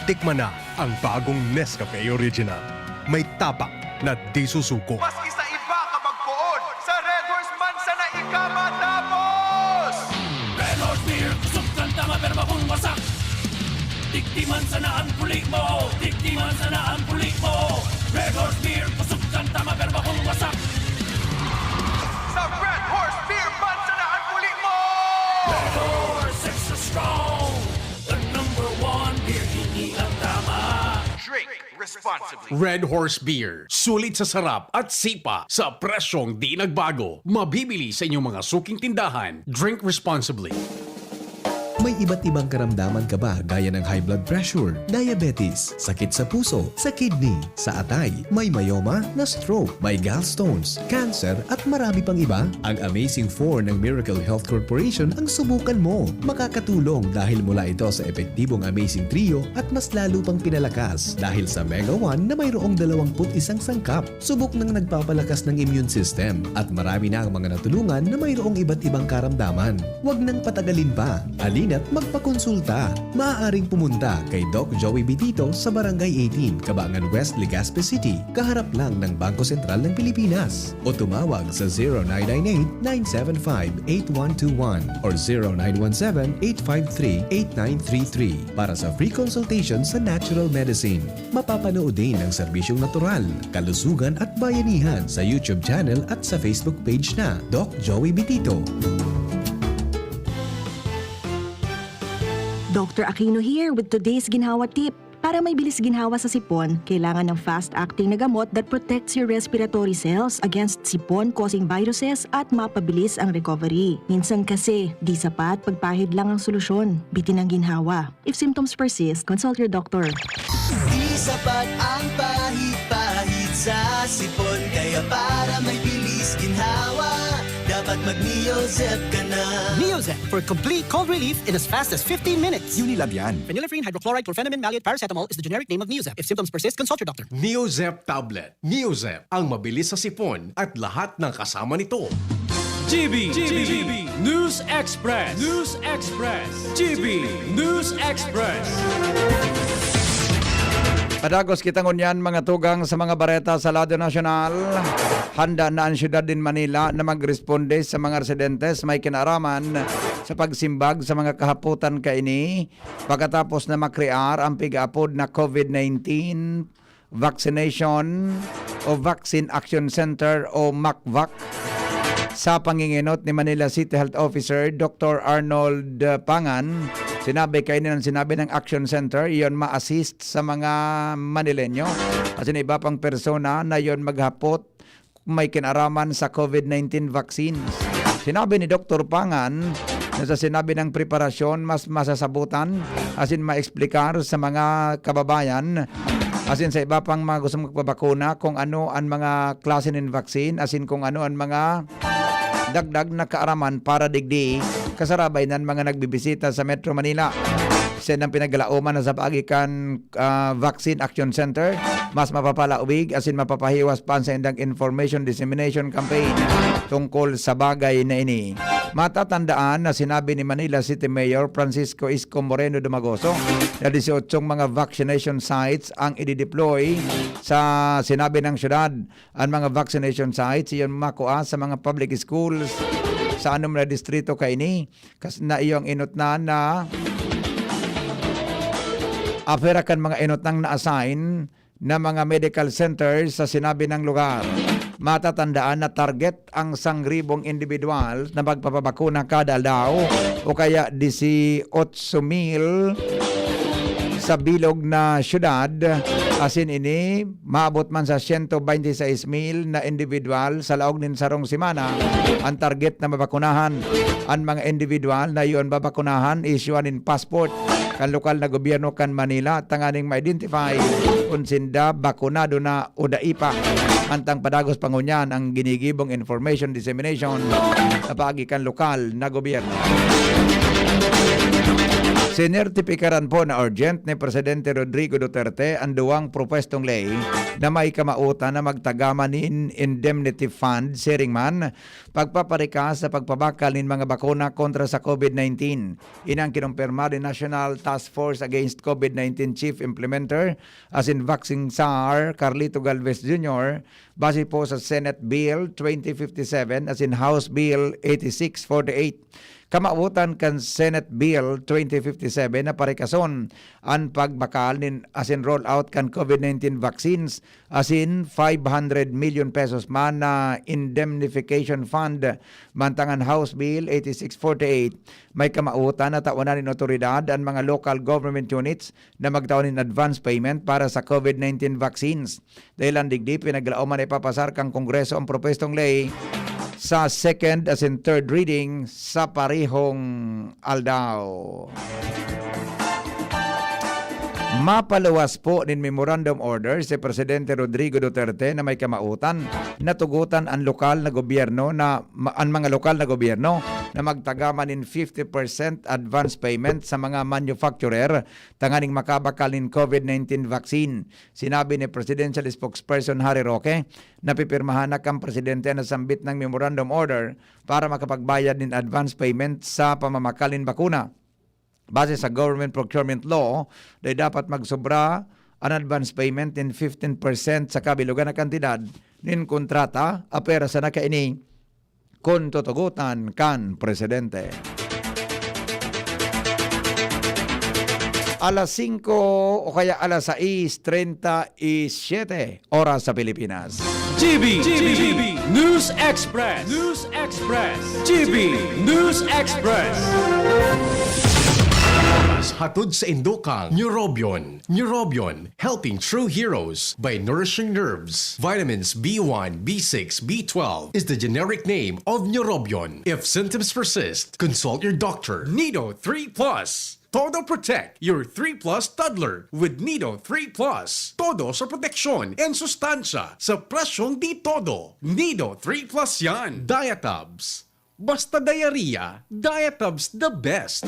tikman na ang bagong Nescafe Original. May tapang na di susuko. Maski sa iba ka magpoon, sa Red Horse man sana ika matapos! Red Horse Beer, kusog kan tama, pero bakong wasak. Tiktiman sana ang puli mo, tiktiman sana ang puli mo. Red Horse Beer, kusog kan tama, pero bakong wasak. Sa Red Horse Beer man sana ang puli mo! Red Horse, extra strong. The number one beer, ini ang tama. Drink responsibly. Red Horse Beer. Sulit sa sarap at sipa sa presyong di nagbago. Mabibili sa inyong mga suking tindahan. Drink responsibly. May iba't ibang karamdaman ka ba, gaya ng high blood pressure, diabetes, sakit sa puso, sa kidney, sa atay, may myoma, na-stroke, may gallstones, cancer, at marami pang iba? Ang Amazing four ng Miracle Health Corporation ang subukan mo. Makakatulong dahil mula ito sa epektibong Amazing Trio at mas lalo pang pinalakas dahil sa Mega one na mayroong dalawampu't isang sangkap. Subok nang nagpapalakas ng immune system at marami na ang mga natulungan na mayroong iba't ibang karamdaman. Huwag nang patagalin pa. Halina't magpakonsulta. Maaaring pumunta kay Doc Joey Bitito sa Barangay eighteen, Cabangan West, Legazpi City, kaharap lang ng Bangko Sentral ng Pilipinas. O tumawag sa zero nine nine eight, nine seven five, eight one two one or zero nine one seven, eight five three, eight nine three three para sa free consultation sa natural medicine. Mapapanood din ang serbisyong natural, kalusugan at bayanihan sa YouTube channel at sa Facebook page na Doc Joey Bitito. Doctor Aquino here with today's Ginhawa Tip. Para may bilis ginhawa sa sipon, kailangan ng fast-acting na gamot that protects your respiratory cells against sipon-causing viruses at mapabilis ang recovery. Minsan kasi, di sapat pagpahid lang ang solusyon. Bitin ang ginhawa. If symptoms persist, consult your doctor. Di sapat ang pahid-pahid sa sipon, kaya para may bilis ginhawa, dapat mag-Neozep ka na. Neozep for complete cold relief in as fast as fifteen minutes. Unilab yan. Phenylephrine hydrochloride chlorphenamine maleate paracetamol is the generic name of Neozep. If symptoms persist, consult your doctor. Neozep tablet. Neozep, ang mabilis sa sipon at lahat ng kasama nito. G B, G B, News Express, News Express, G B News Express. Padagos kita ngunyan, mga tugang, sa mga bareta sa lado nasyonal. Handa na ang siyudad din Manila na magresponde sa mga residentes may kinaraman sa pagsimbag sa mga kahapotan kaini, pagkatapos na makrear ang pig-aapod na COVID nineteen Vaccination o Vaccine Action Center o MACVAC. Sa pangingenot ni Manila City Health Officer Doctor Arnold Pangan, sinabi kaini ng sinabi ng Action Center, iyon ma-assist sa mga Manileño asin iba pang persona na iyon maghapot may kinaraman sa COVID nineteen vaccines. Sinabi ni Doktor Pangan na sa sinabi ng preparasyon, mas masasabutan asin maeksplikar sa mga kababayan asin sa iba pang mga gustong magpabakuna kung ano ang mga klase nin vaccine asin kung ano ang mga dagdag na kaaraman para digdi, kasarabay nan mga nagbibisita sa Metro Manila. Sa nang pinaglaoman na sa paagi kan, ah, Vaccine Action Center, mas mapapalaubig asin mapapahiwas pa ang saindang information dissemination campaign tungkol sa bagay na ini. Matatandaan na sinabi ni Manila City Mayor Francisco Isko Moreno Dumagoso na dieciocho mga vaccination sites ang idideploy sa sinabi ng syudad. An mga vaccination sites iyon makua sa mga public schools sa anom na distrito kaini, kas-, na iyong inutnan na apera kan mga inutnang na-assign na mga medical centers sa sinabi ng lugar. Matatandaan na target ang sangribong individual na magpapabakuna kada aldaw o kaya dieciocho mil sa bilog na syudad. Asin ini, maabot man sa siyento bente seis mil na individual sa laog nin sarong semana ang target na mabakunahan. An mga individual na iyon babakunahan, isyuan nin passport kan lokal na gobyerno kan Manila tanganing ma-identify kun sinda bakunado na o dai pa. Mantang padagos pa ngunyan ang ginigibong information dissemination sa paagi kan lokal na gobyerno. Sinertipikaran po na urgent ni Presidente Rodrigo Duterte an duwang propwestong ley na may kamautan na magtagama nin indemnity fund, siring man, pagpaparikas sa pagpabakal nin mga bakuna kontra sa COVID nineteen. Ini ang kinumpirma ni National Task Force Against COVID nineteen Chief Implementer asin Vaccine Czar, Carlito Galvez Junior, base po sa Senate Bill twenty fifty-seven asin House Bill eighty-six forty-eight. Kamawotan kan Senate Bill twenty fifty-seven na parikason an pagbakal nin asin rollout kan COVID nineteen vaccines asin five hundred million pesos man na indemnification fund, mantang an House Bill eighty-six forty-eight may kamawotan na tawanan nin otoridad an mga local government units na magtao nin advance payment para sa COVID nineteen vaccines. Dahilan digdi, pinaglaoman na ipapasar kan Kongreso ang propwestong ley sa second asin third reading sa parehong aldaw. Mapaluwas po nin memorandum order si Presidente Rodrigo Duterte na may kamawotan na tugotan an lokal na gobyerno na, ma-, an mga lokal na gobyerno na magtagama nin fifty percent advance payment sa mga manufacturer tanganing makabakal nin COVID nineteen vaccine. Sinabi ni Presidential Spokesperson Harry Roque na pipirmahan na kan presidente na sambit ng memorandum order para makapagbayad nin advance payment sa pamamakal nin bakuna. Base sa government procurement law, dai dapat magsobra an advance payment nin fifteen percent sa kabilugan na kantidad nin kontrata, apwera sana kaini kun tutugotan kan presidente. Alas singko o kaya alas sais treinta y siete oras sa Pilipinas. G B, G B, News Express, News Express, G B News Express. Hatod sa Indokang, Neurobion. Neurobion, helping true heroes by nourishing nerves. Vitamins B one, B six, B twelve is the generic name of Neurobion. If symptoms persist, consult your doctor. Nido three Plus. Todo protect your three Plus toddler with Nido three Plus. Todo sa proteksyon and sustansya sa presyong di todo. Nido three Plus yan. Diatabs. Basta diarrhea, Diatabs the best.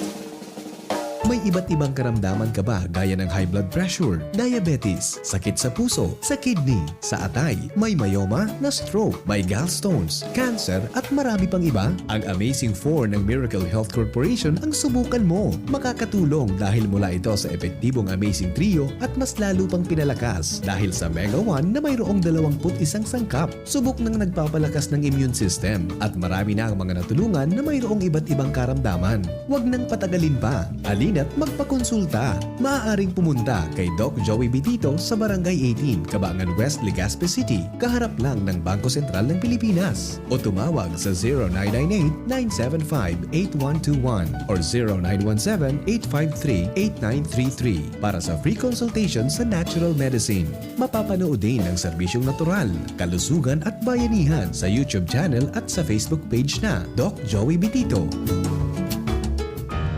May iba't ibang karamdaman ka ba, gaya ng high blood pressure, diabetes, sakit sa puso, sa kidney, sa atay, may myoma, na-stroke, may gallstones, cancer, at marami pang iba? Ang Amazing Four ng Miracle Health Corporation ang subukan mo. Makakatulong dahil mula ito sa epektibong Amazing Trio at mas lalo pang pinalakas dahil sa Mega One na mayroong dalawampu't isang sangkap. Subok nang nagpapalakas ng immune system at marami na ang mga natulungan na mayroong iba't ibang karamdaman. Huwag nang patagalin pa. Halina't magpakonsulta. Maaaring pumunta kay Doc Joey Bitito sa Barangay eighteen, Cabangan West, Legazpi City, kaharap lang ng Bangko Sentral ng Pilipinas. O tumawag sa zero nine nine eight, nine seven five, eight one two one or zero nine one seven, eight five three, eight nine three three para sa free consultation sa natural medicine. Mapapanood din ang serbisyong natural, kalusugan at bayanihan sa YouTube channel at sa Facebook page na Doc Joey Bitito.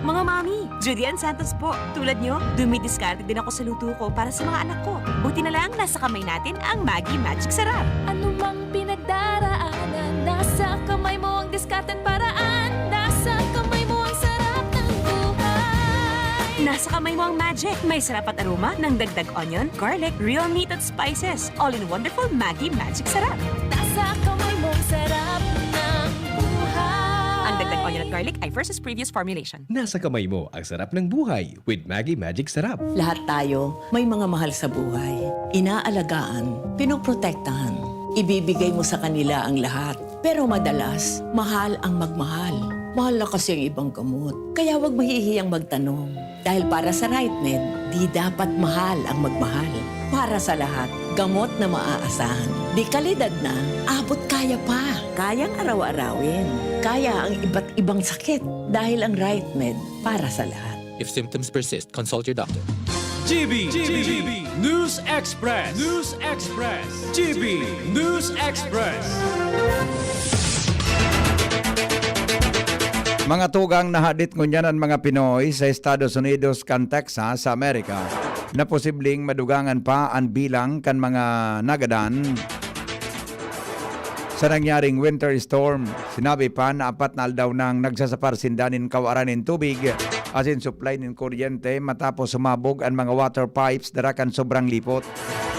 Mga mami, Julian Santos po. Tulad nyo, dumidiskarte din ako sa luto ko para sa mga anak ko. Buti na lang, nasa kamay natin ang Maggi Magic Sarap. Anumang pinagdaraanan, nasa Kamay mo ang diskarte't paraan, nasa kamay mo ang sarap ng buhay. Nasa kamay mo ang magic. May sarap at aroma ng dagdag onion, garlic, real meat at spices. All in wonderful Maggi Magic Sarap. Nasa kamay mo ang sarap ng buhay. Ang dagdag onion at garlic ay versus previous formulation. Nasa kamay mo ang sarap ng buhay with Maggi Magic Sarap. Lahat tayo may mga mahal sa buhay. Inaalagaan, pinoprotektahan. Ibibigay mo sa kanila ang lahat. Pero madalas, mahal ang magmahal. Mahal na kasi ang ibang gamot. Kaya 'wag mahihiyang magtanong. Dahil para sa Right Med, di dapat mahal ang magmahal. Para sa lahat, gamot na maaasahan. Di kalidad na, abot kaya pa. Kayang araw-arawin. Kaya ang iba't ibang sakit. Dahil ang Right Med, para sa lahat. If symptoms persist, consult your doctor. G B, G B, News Express, News Express, G B News Express. Mga tugang, nahadit ngunyan an mga Pinoy sa Estados Unidos kan Texas sa Amerika na posibleng madugangan pa an bilang kan mga nagadan sa nangyaring winter storm. Sinabi pa na apat na aldaw nang nagsasapar sinda nin kawaran nin tubig asin supply nin kuryente matapos sumabog an mga water pipes dara kan sobrang lipot.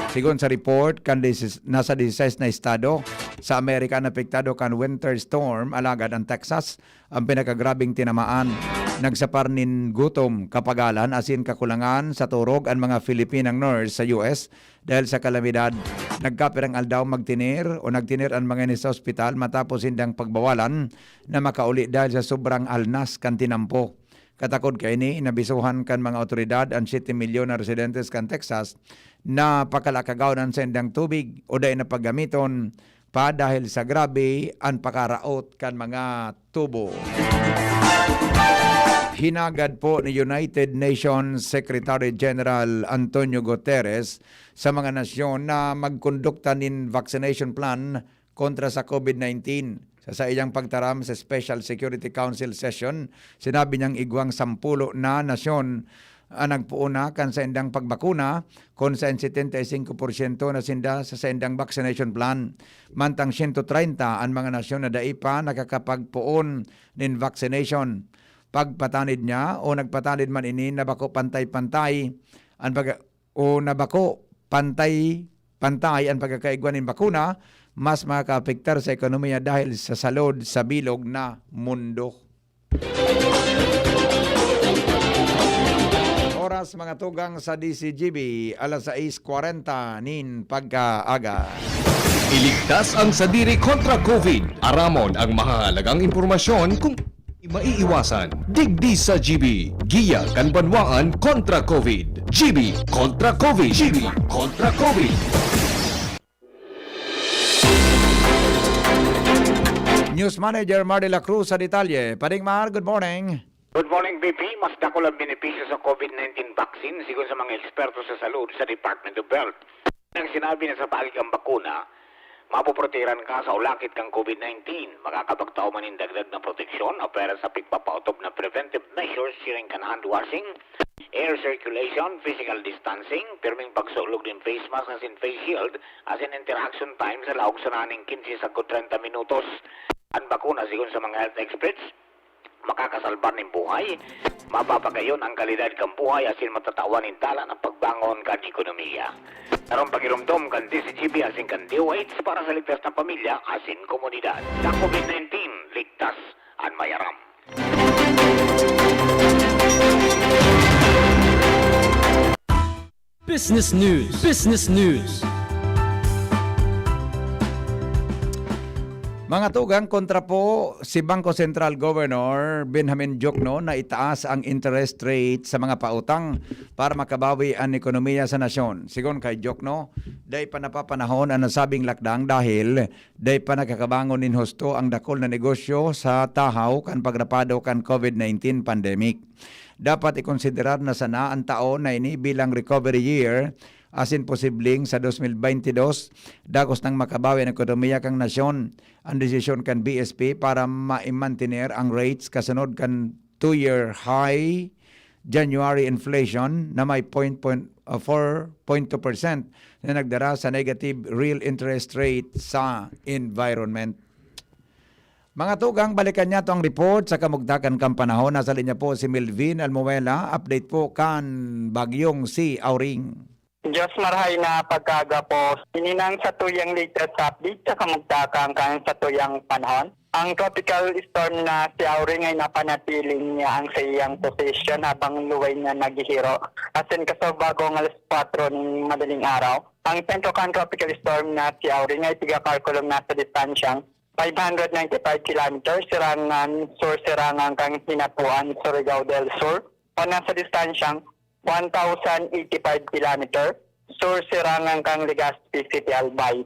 Sigon sa report, kan disis-, nasa dieciséis na estado sa Amerika an apektado kan winter storm, alagad an Texas an pinakagrabeng tinamaan. Nagsapar nin gutom, kapagalan asin kakulangan sa turog an mga Filipinang nurse sa U S dahil sa kalamidad. Nagkapirang aldaw magtener o nagtener an mga ini sa ospital matapos sindang pagbawalan na makauli dahil sa sobrang alnas kan tinampo. Katakod kaini, nabisuhan kan mga awtoridad an siyete milyon na residentes kan Texas na pakalakagaw an saindang tubig o dai na paggamiton pa dahil sa grabe an pakaraot kan mga tubo. Hinagad po ni United Nations Secretary General Antonio Guterres sa mga nasyon na magkondukta nin vaccination plan kontra sa COVID nineteen. Sa saiyang pagtaram sa Special Security Council session, sinabi niyang igwang sampulo na nasyon ang nagpoon na kan saindang pagbakuna, kun saen setenta y cinco porsyento na sinda sa saindang vaccination plan. Mantang siyento treinta an mga nasyon na dai pa nakakapagpoon nin vaccination. Pagpatanid niya o nagpatanid man ini na bako pantay-pantay an pag-, o na bako pantay-pantay an pagkakaigwa nin bakuna, mas makakaapektar sa ekonomiya dahil sa salud sa bilog na mundo. Oras, mga tugang, sa D Z G B, alas sais kwarenta nin pagkaaga. Iligtas ang sadiri kontra COVID. Aramon ang mahahalagang impormasyon kung maiiwasan. Digdi sa G B, giya kan banwaan kontra COVID. G B kontra COVID. G B kontra COVID. News Manager Mar de la Cruz sa detalye. Pading Mar, good morning. Good morning, B P. Mas dakul ang benepisyo sa COVID nineteen vaccine, sigon sa mga eksperto sa salud sa Department of Health. Ang sinabi na sa paagi kan bakuna, mapoprotehiran ka sa ulakit kan COVID nineteen. Makakapagtao man nin dagdag na proteksyon apwera sa pigpapaotob na preventive measures, siring kan hand washing, air circulation, physical distancing, pirming pagsulog nin face mask asin face shield, asin interaction time sa laog sana nin quince sagkod treinta minutos. An bakuna, sigon sa mga health experts, makakasalbar nin buhay, mapapagayon an kalidad kan buhay asin matatawan nin dalan an pagbangon kan ekonomiya. Sarong pagiromdom kan D Z G B asin kan D O H para sa ligtas na pamilya asin komunidad. Sa COVID nineteen, ligtas an may aram. Business News. Business News. Mga tugang, kontra po si Bangko Sentral Governor Benjamin Diokno na itaas ang interest rate sa mga pautang para makabawi an ekonomiya sa nasyon. Sigon kay Diokno, dai pa napapanahon an nasabing lakdang dahil dai pa nakakabangon nin husto ang dakul na negosyo sa tahaw kan pagrapado kan COVID nineteen pandemic. Dapat ikonsiderar na sana an taon na ini bilang recovery year, asin posibleng sa dos mil baynte dos, dagos nang makabawi an ekonomiya kan nasyon. An desisyon kan B S P para ma-mantener ang rates kasunod kan two-year high January inflation na may point, point, ah, four point two percent na nagdara sa negative real interest rate sa environment. Mga tugang, balikan niya to ang report sa kamugtakan kan panahon. Nasa linya po si Melvin Almuela. Update po kan bagyong si Auring. Diyos marahay na pagkaaga po. Ininang sa tuyang latest update sa kamugtakan kan sa tuyang panahon. Ang tropical storm na si Auring ay napanatili niya ang sa iyang position habang luway na naghihiro. Asin kasabagong alas kwatro ng madaling araw. Ang sentro kan tropical storm na si Auring ay tigakalkulong nasa distansyang five hundred ninety-five kilometers, sirangan, sur-sirangan kan Hinapuan, Surigao del Sur, o nasa distansyang one thousand eighty-five kilometer, sur-sirangan kan Legazpi City, Albay.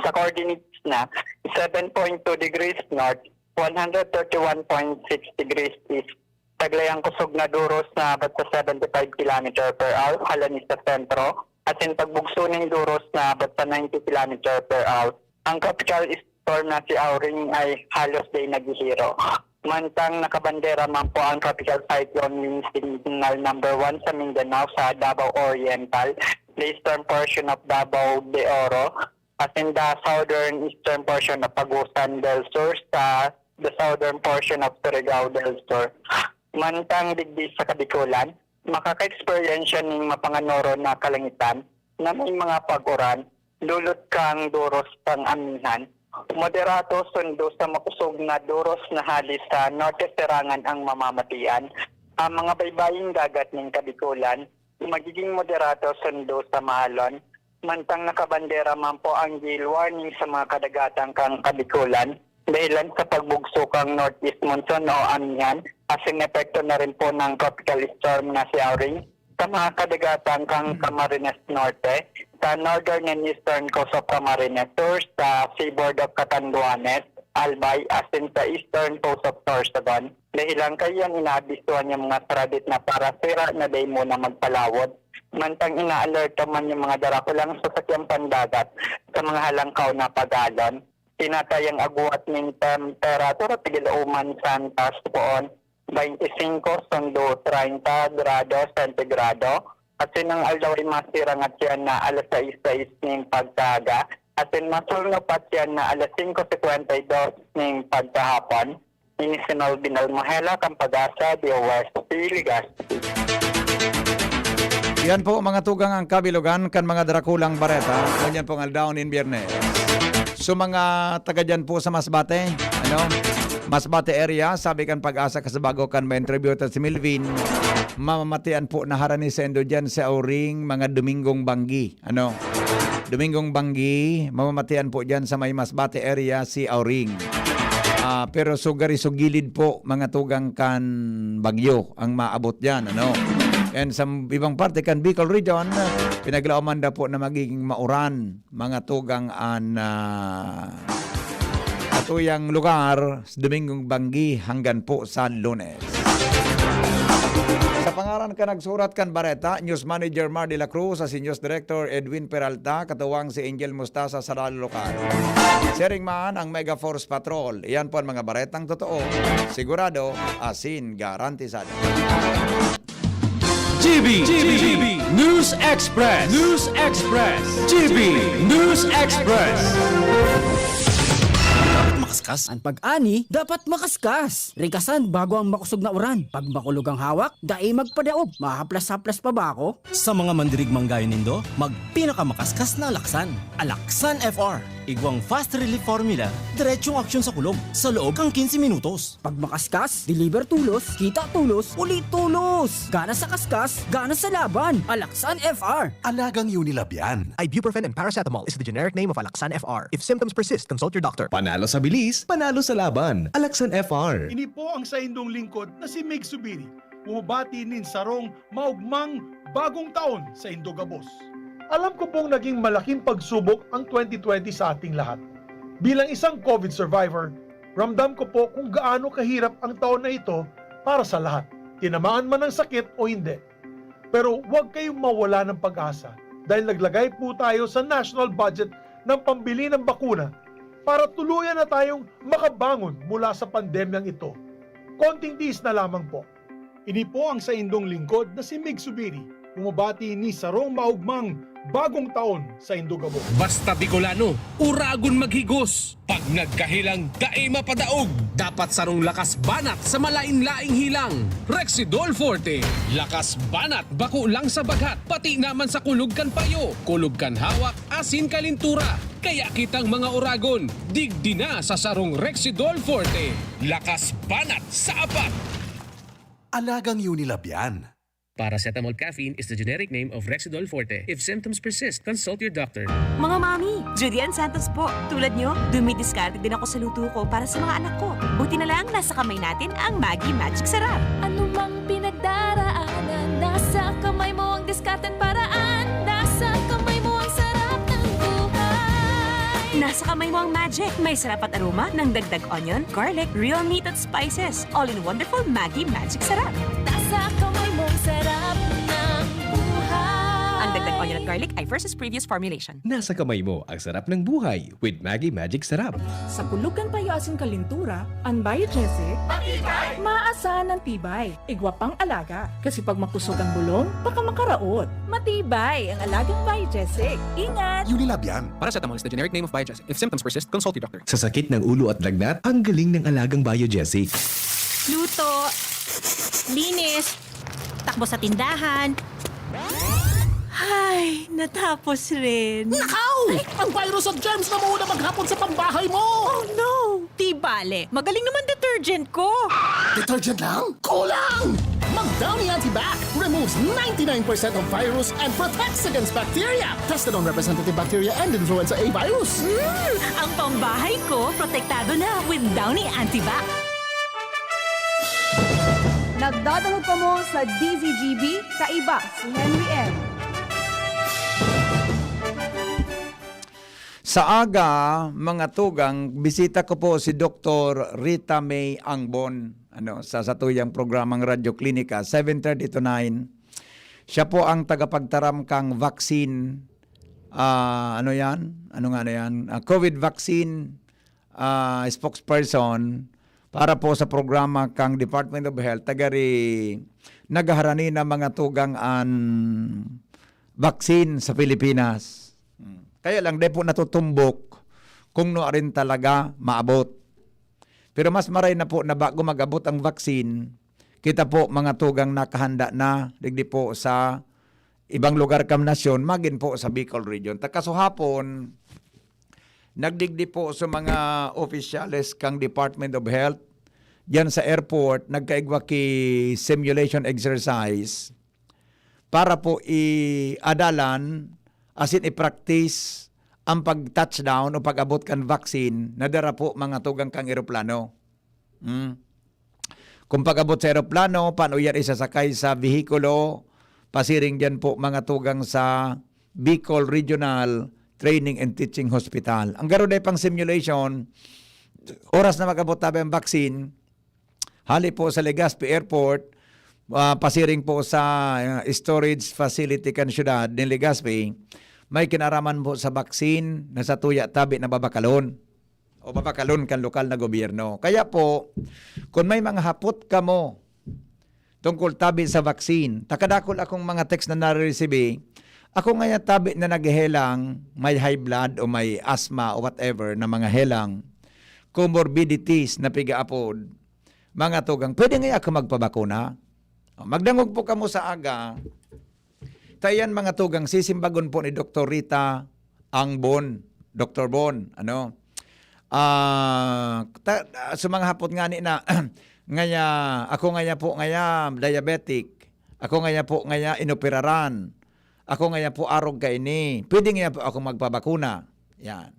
Sa coordinates na seven point two degrees north, one hundred thirty-one point six degrees east, taglay ang kusog na duros na abot sa seventy-five kilometer per hour halani sa sentro, asin pagbugso ning duros na abot sa ninety kilometer per hour. Ang tropical storm na si Auring ay halos day naghihiro. Mantang nakabandera man po ang tropical cyclone wind signal number one sa Mindanao, sa Davao Oriental, the eastern portion of Davao de Oro, asin the southern eastern portion of Agusan del Sur, sa the southern portion of Surigao del Sur. Mantang digdi sa Kabikulan, makaka-eksperyensya ning mapanganoro na kalangitan na may mga pag-uran, dulot kan duros kan amihan, moderato sundo sa makusog na duros na hali sa norte sirangan ang mamamatian. Ang mga baybaying dagat nin Kabikulan, magiging moderato sundo sa maalon, mantang nakabandera man po ang gale warning sa mga kadagatan kan Kabikulan, dahilan sa pagbugso kan northeast monsoon o amihan, asin epekto na rin po ng tropical storm na si Auring sa mga kadagatan kan Camarines Norte, sa northern and eastern coast of Camarines Sur, sa seaboard of Catanduanes, Albay, asin sa eastern coast of Sorsogon. Dahilan kaiyan, inaabisuhan yung mga saradit na parasira na dai muna magpalawod. Mantang inaalerto man yung mga darakulang sasakyang pandagat sa mga halangkaw na pagalon. Tinatayang agwat nin temperatura tigil uman sa antas poon, twenty-five sundo treinta grado sentigrado. Asin ang aldaw ay masirangat yan na alas sais sais nin pagkaaga. Asin masulno pa yan na alas singko singkwenta y dos nin pagkahapon. Ini si Melvin Almohela kan Pag-asa, D O S P, Legazpi. Yan po, mga tugang, ang kabilugan kan mga drakulang bareta. Ngunyan pong aldaw nin Biyernes. So, mga taga dyan po sa Masbate, ano? Masbate area, sabi kan Pag-asa, kasabago kan ma-interview ta si Melvin, mamamatian po na harani saindo dyan sa Auring, mga Domingong Banggi. Ano? Domingong Banggi, mamamatian po dyan sa may Masbate area si Auring. Ah, pero sugari-sugilid po, mga tugang, kan bagyo ang maabot dyan, ano? And sa ibang parte kan Bicol Region, pinaglaoman daw po na magiging mauran, mga tugang, an, ah, katuyang lugar, Domingong Banggi hanggang po sa Lunes. Sa pangaran kan nagsurat kan bareta, News Manager Mar de la Cruz, asin News Director Edwin Peralta, katuwang si Angel Mustasa sa Ralo Lokal. Siring man ang Mega Force Patrol. Iyan po ang mga baretang totoo, sigurado, asin garantisado. G B, G B, News Express, News Express, G B News Express. Dapat makaskas. An pag-ani, dapat makaskas. Rikasan bago ang makosog na uran. Pag makulog ang hawak, dai magpadaog. Mahaplas-haplas pa ba ako? Sa mga mandirigmang gayo nindo, magpinakamakaskas na alaksan. Alaksan F R. Igwang fast relief formula, diretsong aksyon sa kulog, sa loob kan quince minutos. Pag makaskas, deliver tulos, kita tulos, uli tulos! Gana sa kaskas, gana sa laban! Alaksan F R! Alagang Unilab yan. Ibuprofen and paracetamol is the generic name of Alaxan F R. If symptoms persist, consult your doctor. Panalo sa bilis, panalo sa laban. Alaxan F R. Ini po ang saindong lingkod na si Mig Subiri, bumabati nin sarong maugmang bagong taon saindo gabos. Alam ko pong naging malaking pagsubok ang twenty twenty sa ating lahat. Bilang isang COVID survivor, ramdam ko po kung gaano kahirap ang taon na ito para sa lahat, tinamaan man ng sakit o hindi. Pero huwag kayong mawala ng pag-asa dahil naglagay po tayo sa national budget ng pambili ng bakuna para tuluyan na tayong makabangon mula sa pandemyang ito. Konting tiis na lamang po. Ini po ang saindong lingkod na si Mig Subiri, bumabati ni sarong maugmang Bagong taon sa Indugabo. Basta Bicolano, uragon maghigos. Pag nagkahilang, dai mapadaog. Dapat sarong lakas banat sa malain-laing hilang. Rexidol Forte. Lakas banat bako lang sa baghat, pati naman sa kulog kan payo, kulog kan hawak, asin kalintura. Kaya kitang mga uragon, digdi na sa sarong Rexidol Forte. Lakas banat sa apat. Alagang Unilab yan. Paracetamol caffeine is the generic name of Rexidol Forte. If symptoms persist, consult your doctor. Mga mami, Judy Ann Santos po. Tulad nyo, dumidiskarte din ako sa luto ko para sa mga anak ko. Buti na lang, nasa kamay natin ang Maggi Magic Sarap. Ano mang pinagdaraanan, nasa kamay mo ang diskarteng paraan. Nasa kamay mo ang sarap ng buhay. Nasa kamay mo ang magic. May sarap at aroma ng dagdag onion, garlic, real meat at spices. All in wonderful Maggi Magic Sarap. Nasa kamay mo ang sarap ng buhay. Ang dagdag onion at garlic ay versus previous formulation. Nasa kamay mo ang sarap ng buhay with Maggi Magic Sarap. Sa kulog kan payo asin kalintura, an Biogesic, maasahan an tibay, igwa pang alaga. Kasi pag makusog ang bulong, baka makaraot. Matibay ang alagang Biogesic. Ingat! Unilab yan. Paracetamol is the generic name of Biogesic. If symptoms persist, consult your doctor. Sa sakit ng ulo at lagnat, ang galing ng alagang Biogesic. Luto, linis, takbo sa tindahan. Ay, natapos rin. Nakaw! Ang virus at germs na muna maghapon sa pambahay mo! Oh no! Di bale, magaling naman detergent ko. Detergent lang? Kulang! Mag Downy Antibac removes ninety-nine percent of virus and protects against bacteria. Tested on representative bacteria and influenza A virus. Mm, ang pambahay ko, protektado na with Downy Antibac. Nagdadangog kamo sa D Z G B, kaiba si Henry M. Sa aga, mga tugang, bisita ko po si Doktor Rita May Angbon, ano, sa satuyang programang Radyo Klinika, seven thirty to nine. Siya po ang tagapagtaram kang vaccine, ah, ano yan? Ano nga na yan? Ah, COVID vaccine, ah, spokesperson para po sa programa kang Department of Health, tagari naghaharani na mga tugang an vaccine sa Pilipinas. Hmm. Kaya lang, di po natutumbok kung nuarin talaga maabot. Pero mas maray na po na bago mag-abot ang vaccine, kita po mga tugang nakahanda na, digdi po sa ibang lugar kam nasyon, magin po sa Bicol Region. Ta kasuhapon, nagdigdi po sa mga opisyales kang Department of Health, diyan sa airport, nagkaigwa ki simulation exercise para po iadalan asin i-practice ang pag-touchdown o pag-abot kan vaccine na dara po mga tugang kang eroplano. Hmm. Kung pag-abot sa eroplano, paano yan isasakay sa vehikulo? Pasiring diyan po mga tugang sa Bicol Regional Training and Teaching Hospital. Ang garo dai pang simulation, oras na mag-abot tabi ang vaccine, hali po sa Legazpi Airport, ah, pasiring po sa, ah, storage facility kan syudad nin Legazpi, may kinaraman po sa vaccine na sa tuya tabi na babakalon o babakalon kan lokal na gobyerno. Kaya po, kung may mga hapot kamo tungkol tabi sa vaccine, takadakol akong mga text na nare-receive, ako ngaya tabi na naghehelang, may high blood o may asthma o whatever na mga helang, comorbidities na pigaapod, mga tugang, pwede ngaya ako magpabakuna? O, magdangog po kamo sa aga. Ta iyan mga tugang, sisimbagon po ni Doktor Rita Angbon, Doktor Bon, ano? Ah, ta, sa mga hapot ngani na, ngaya, ako ngaya po ngaya diabetic, ako ngaya po ngaya inoperaran, ako ngaya po arog kaini, pwede ngaya po ako magpabakuna. Yan.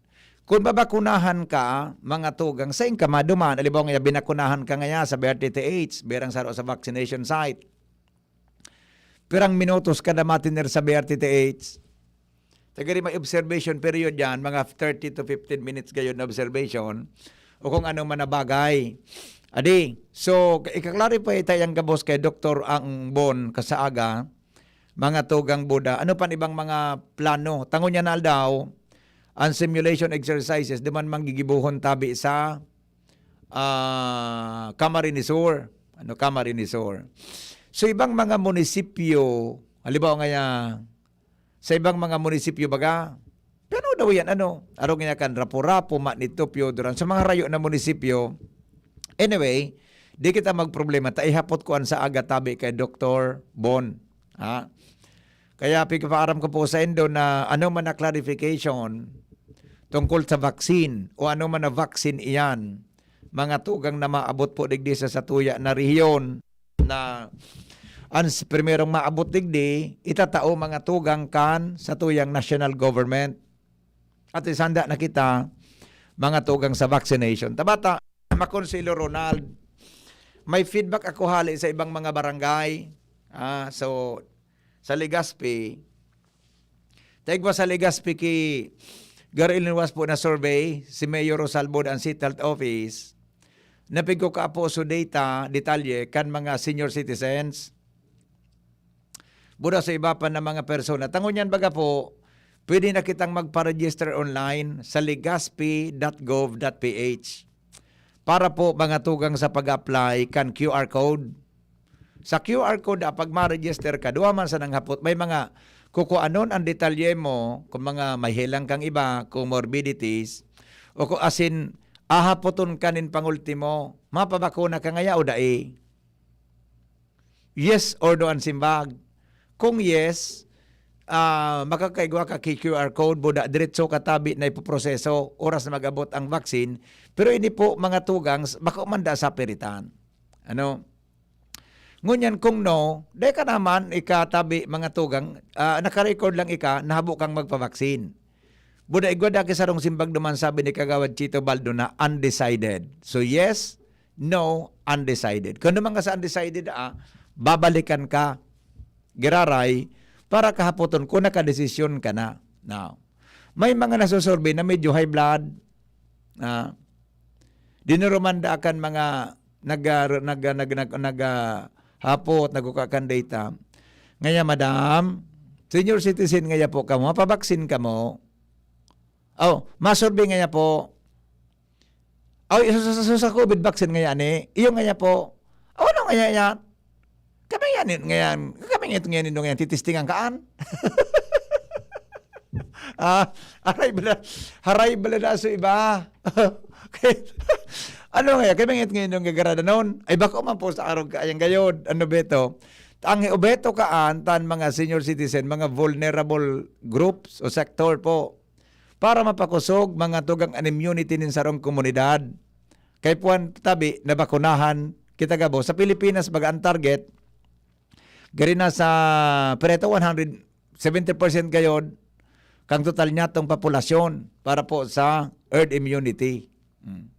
Kung babakunahan ka, mga tugang, sain ka maduman? Halimbawa ngaya, binakunahan ka ngaya sa B R T T H, berang saro sa vaccination site. Pirang minutos ka na matiner sa B R T T H? Tagari may observation period yan, mga thirty to fifteen minutes gayon na observation o kung ano man na bagay. Adi, so, ika-clarify tayo ang gabos kay Doktor Angbon kasaaga, mga tugang Buda. Ano pan ibang mga plano? Tangon niya na aldaw, ang simulation exercises, duman manggigibuhon tabi sa, ah, Camarines Sur. Ano, Camarines Sur. So, ibang mga munisipyo, halimbawa ngaya, sa ibang mga munisipyo baga. Pero daw yan, ano, arog niya kan Rapu-Rapu, Manitopio, Duran, sa mga rayo na munisipyo. Anyway, di kita magproblema. Ta ihapot ko an sa aga tabi kay Doktor Bon. Ha? Kaya pigpaaram ko po sa indo na ano man na clarification tungkol sa vaccine o ano man na vaccine iyan, mga tugang na maabot po digdi sa satuya na rehiyon na ang s-, primerong maabot digdi, itatao mga tugang kan satuyang national government. At isanda na kita, mga tugang sa vaccination. Tabata, Makonsilo Ronald, may feedback ako hali sa ibang mga barangay. Ah, so, sa Legazpi, taigwa sa Legazpi ki Garo Iliniwas po na survey, si Mayor Rosalbod ang City Health Office, napigkukaa po so data, detalye, kan mga senior citizens. Buda sa iba pa na mga persona. Tangon yan baga po, pwede na kitang magpa-register online sa legazpi dot gov dot ph. Para po mga tugang sa pag-apply kan Q R code. Sa Q R code, ah, pag ma-register ka, duwa man sa nanghapot, may mga kukuanon ang detalye mo, kung mga may helang kang iba, comorbidities, o kung asin, ahapoton ka nin pangultimo, mapabakuna ka ngaya o dai? Yes or no ang simbag? Kung yes, ah, makakaigwa ka ki Q R code, buda diretso ka tabi na ipoproseso, oras na mag-abot ang vaccine. Pero ini po, mga tugang, s-, bako man da sa piritan. Ano? Ngunyan, kung no, dai ka naman ikatabi, mga tugang, ah, naka-record lang ika, nahabo kang magpabaksin. Buda igwa da ki sarong simbag duman, sabi ni Kagawad Chito Baldo na undecided. So, yes, no, undecided. Kung naman ka sa undecided, ah, babalikan ka, giraray, para kahapoton kung nakadesisyon ka na. Now, may mga nasusurvey na medyo high blood, ah, dinurumanda kan mga naga-, naga-, nag-, nag-, naga-, hapot, nagkukuha kan data. Ngaya, madam, senior citizen ngaya po kamo, mapabaksin kamo. Oh, masurvey ngaya po. Oh, so, so, so, sa COVID vaccine ngaya ni, iyo ngaya po. Oh, ano ngaya yan? Kami yan, ngayon, kami ngayon, ngayon, ngayon, titistingan kaan. Ah, aray bala, haray bala na so iba. Okay. Ano nga, kami ngayon, ngayon, gagarada noon. Ay, bako man po sa arog ka, ayang gayod. Ano, Beto? Ang Beto kaan, tan mga senior citizen, mga vulnerable groups o sector po. Para mapakosog, mga tugang an immunity nin sarong komunidad. Kay puwan tabi, nabakunahan kita gabos. Sa Pilipinas, baga ang target, gari na sa, pareto one hundred, seventy percent gayod, kang total niyatong populasyon para po sa herd immunity. Hmm.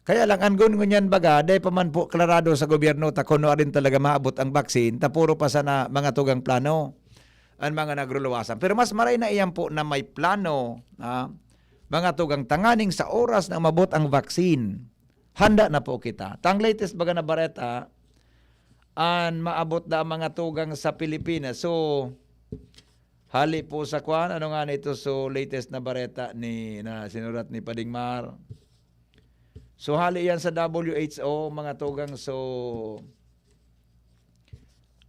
Kaya lang, an gun-, ngunyan baga, dai pa man po klarado sa gobyerno ta kuno arin talaga maabot ang vaccine, ta puro pa sana mga tugang plano an mga nagruluwasan. Pero mas maray na iyan po na may plano, ah, mga tugang, tanganing sa oras na umabot ang vaccine, handa na po kita. Ta ang latest baga na bareta, an maabot na ang mga tugang sa Pilipinas. So, hali po sa kwan, ano nga nito? So, latest na bareta ni, na sinurat ni Pading Mar. So, hali yan sa W H O, mga tugang. So,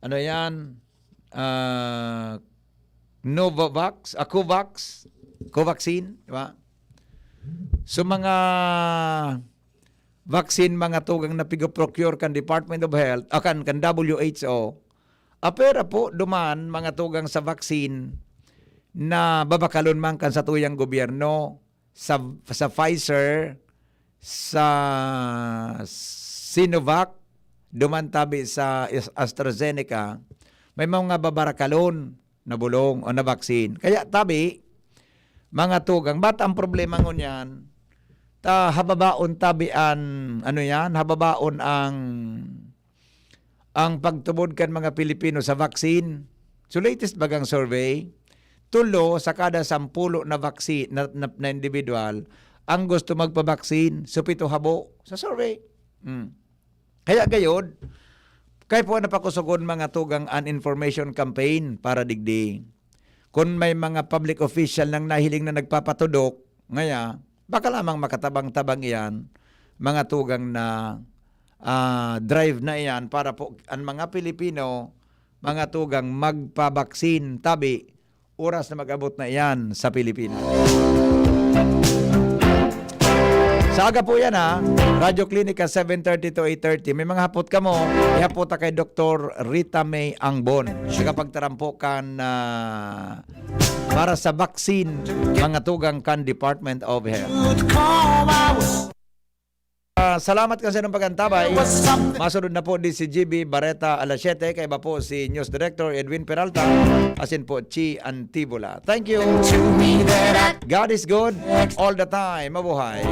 ano yan? Ah, Novavax, ah, Covax, Covaxin, di ba? So, mga vaccine, mga tugang na pigo-procure kan Department of Health, ah, kan, kan W H O, apera po duman, mga tugang, sa vaccine na babakalon man kan satuyang gobyerno, sa, sa Pfizer, sa Sinovac, duman tabi sa Is-, AstraZeneca, may mga babarakalon na bulong o na vaccine. Kaya tabi, mga tugang, bat ang problema ngunyan, ta hababaon tabi an, ano yan, hababaon ang, ang pagtubod kan mga Pilipino sa vaccine. So, latest bagang survey, tulo sa kada sampulo na vaccine na, na, na individual ang gusto magpa-vaccine. So, pito habo sa survey. Hmm. Kaya gayod, kay po napakusogon, mga tugang, an information campaign para digdi. Kun may mga public official nang nahiling na nagpapatudok, ngaya, baka lamang makatabang-tabang iyan, mga tugang, na, ah, drive na iyan para po an mga Pilipino, mga tugang, magpabaksin, tabi, oras na mag-abot na iyan sa Pilipinas. Sa aga po yan, ha. Radyo Klinika, seven thirty to eight thirty. May mga hapot kamo, ihapot ta kay Doktor Rita May Angbon. Nakapagtaram po kan, ah, para sa vaccine, mga tugang kan Department of Health. Ah, salamat kan sa inyong pag-antabay. Masunod na po di si G B Barreta alas siyete, kaiba po si News Director Edwin Peralta, asin po Chi Antibola. Thank you. God is good all the time. Mabuhay.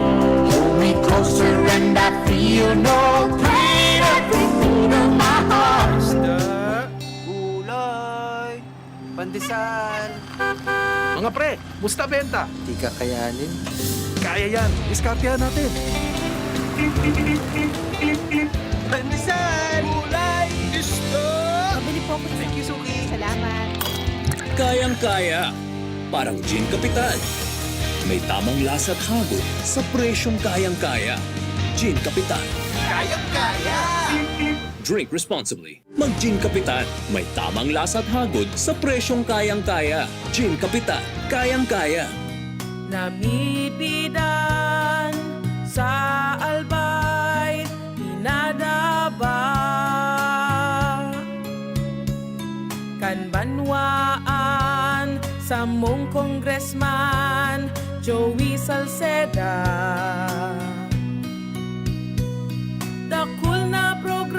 Hold me closer and I feel no pain. Every beat of my heart. Isda, gulay, pandesal. Mga pre, musta benta? Di kakayanin. Kaya yan. Diskartehan natin. Pandesal! Gulay! Isda! Pabili po ako. Thank you, Suki. Salamat. Kayang-kaya. Parang Gin Kapitan. May tamang lasa at hagod sa presyong kayang-kaya. Gin Kapitan. Kayang-kaya! Drink responsibly. Mag-Gin Kapitan. May tamang lasa at hagod sa presyong kayang-kaya. Gin Kapitan. Kayang-kaya. Namibidan sa Albay, pinadaba kan banwaan samong Congressman Joey Salceda.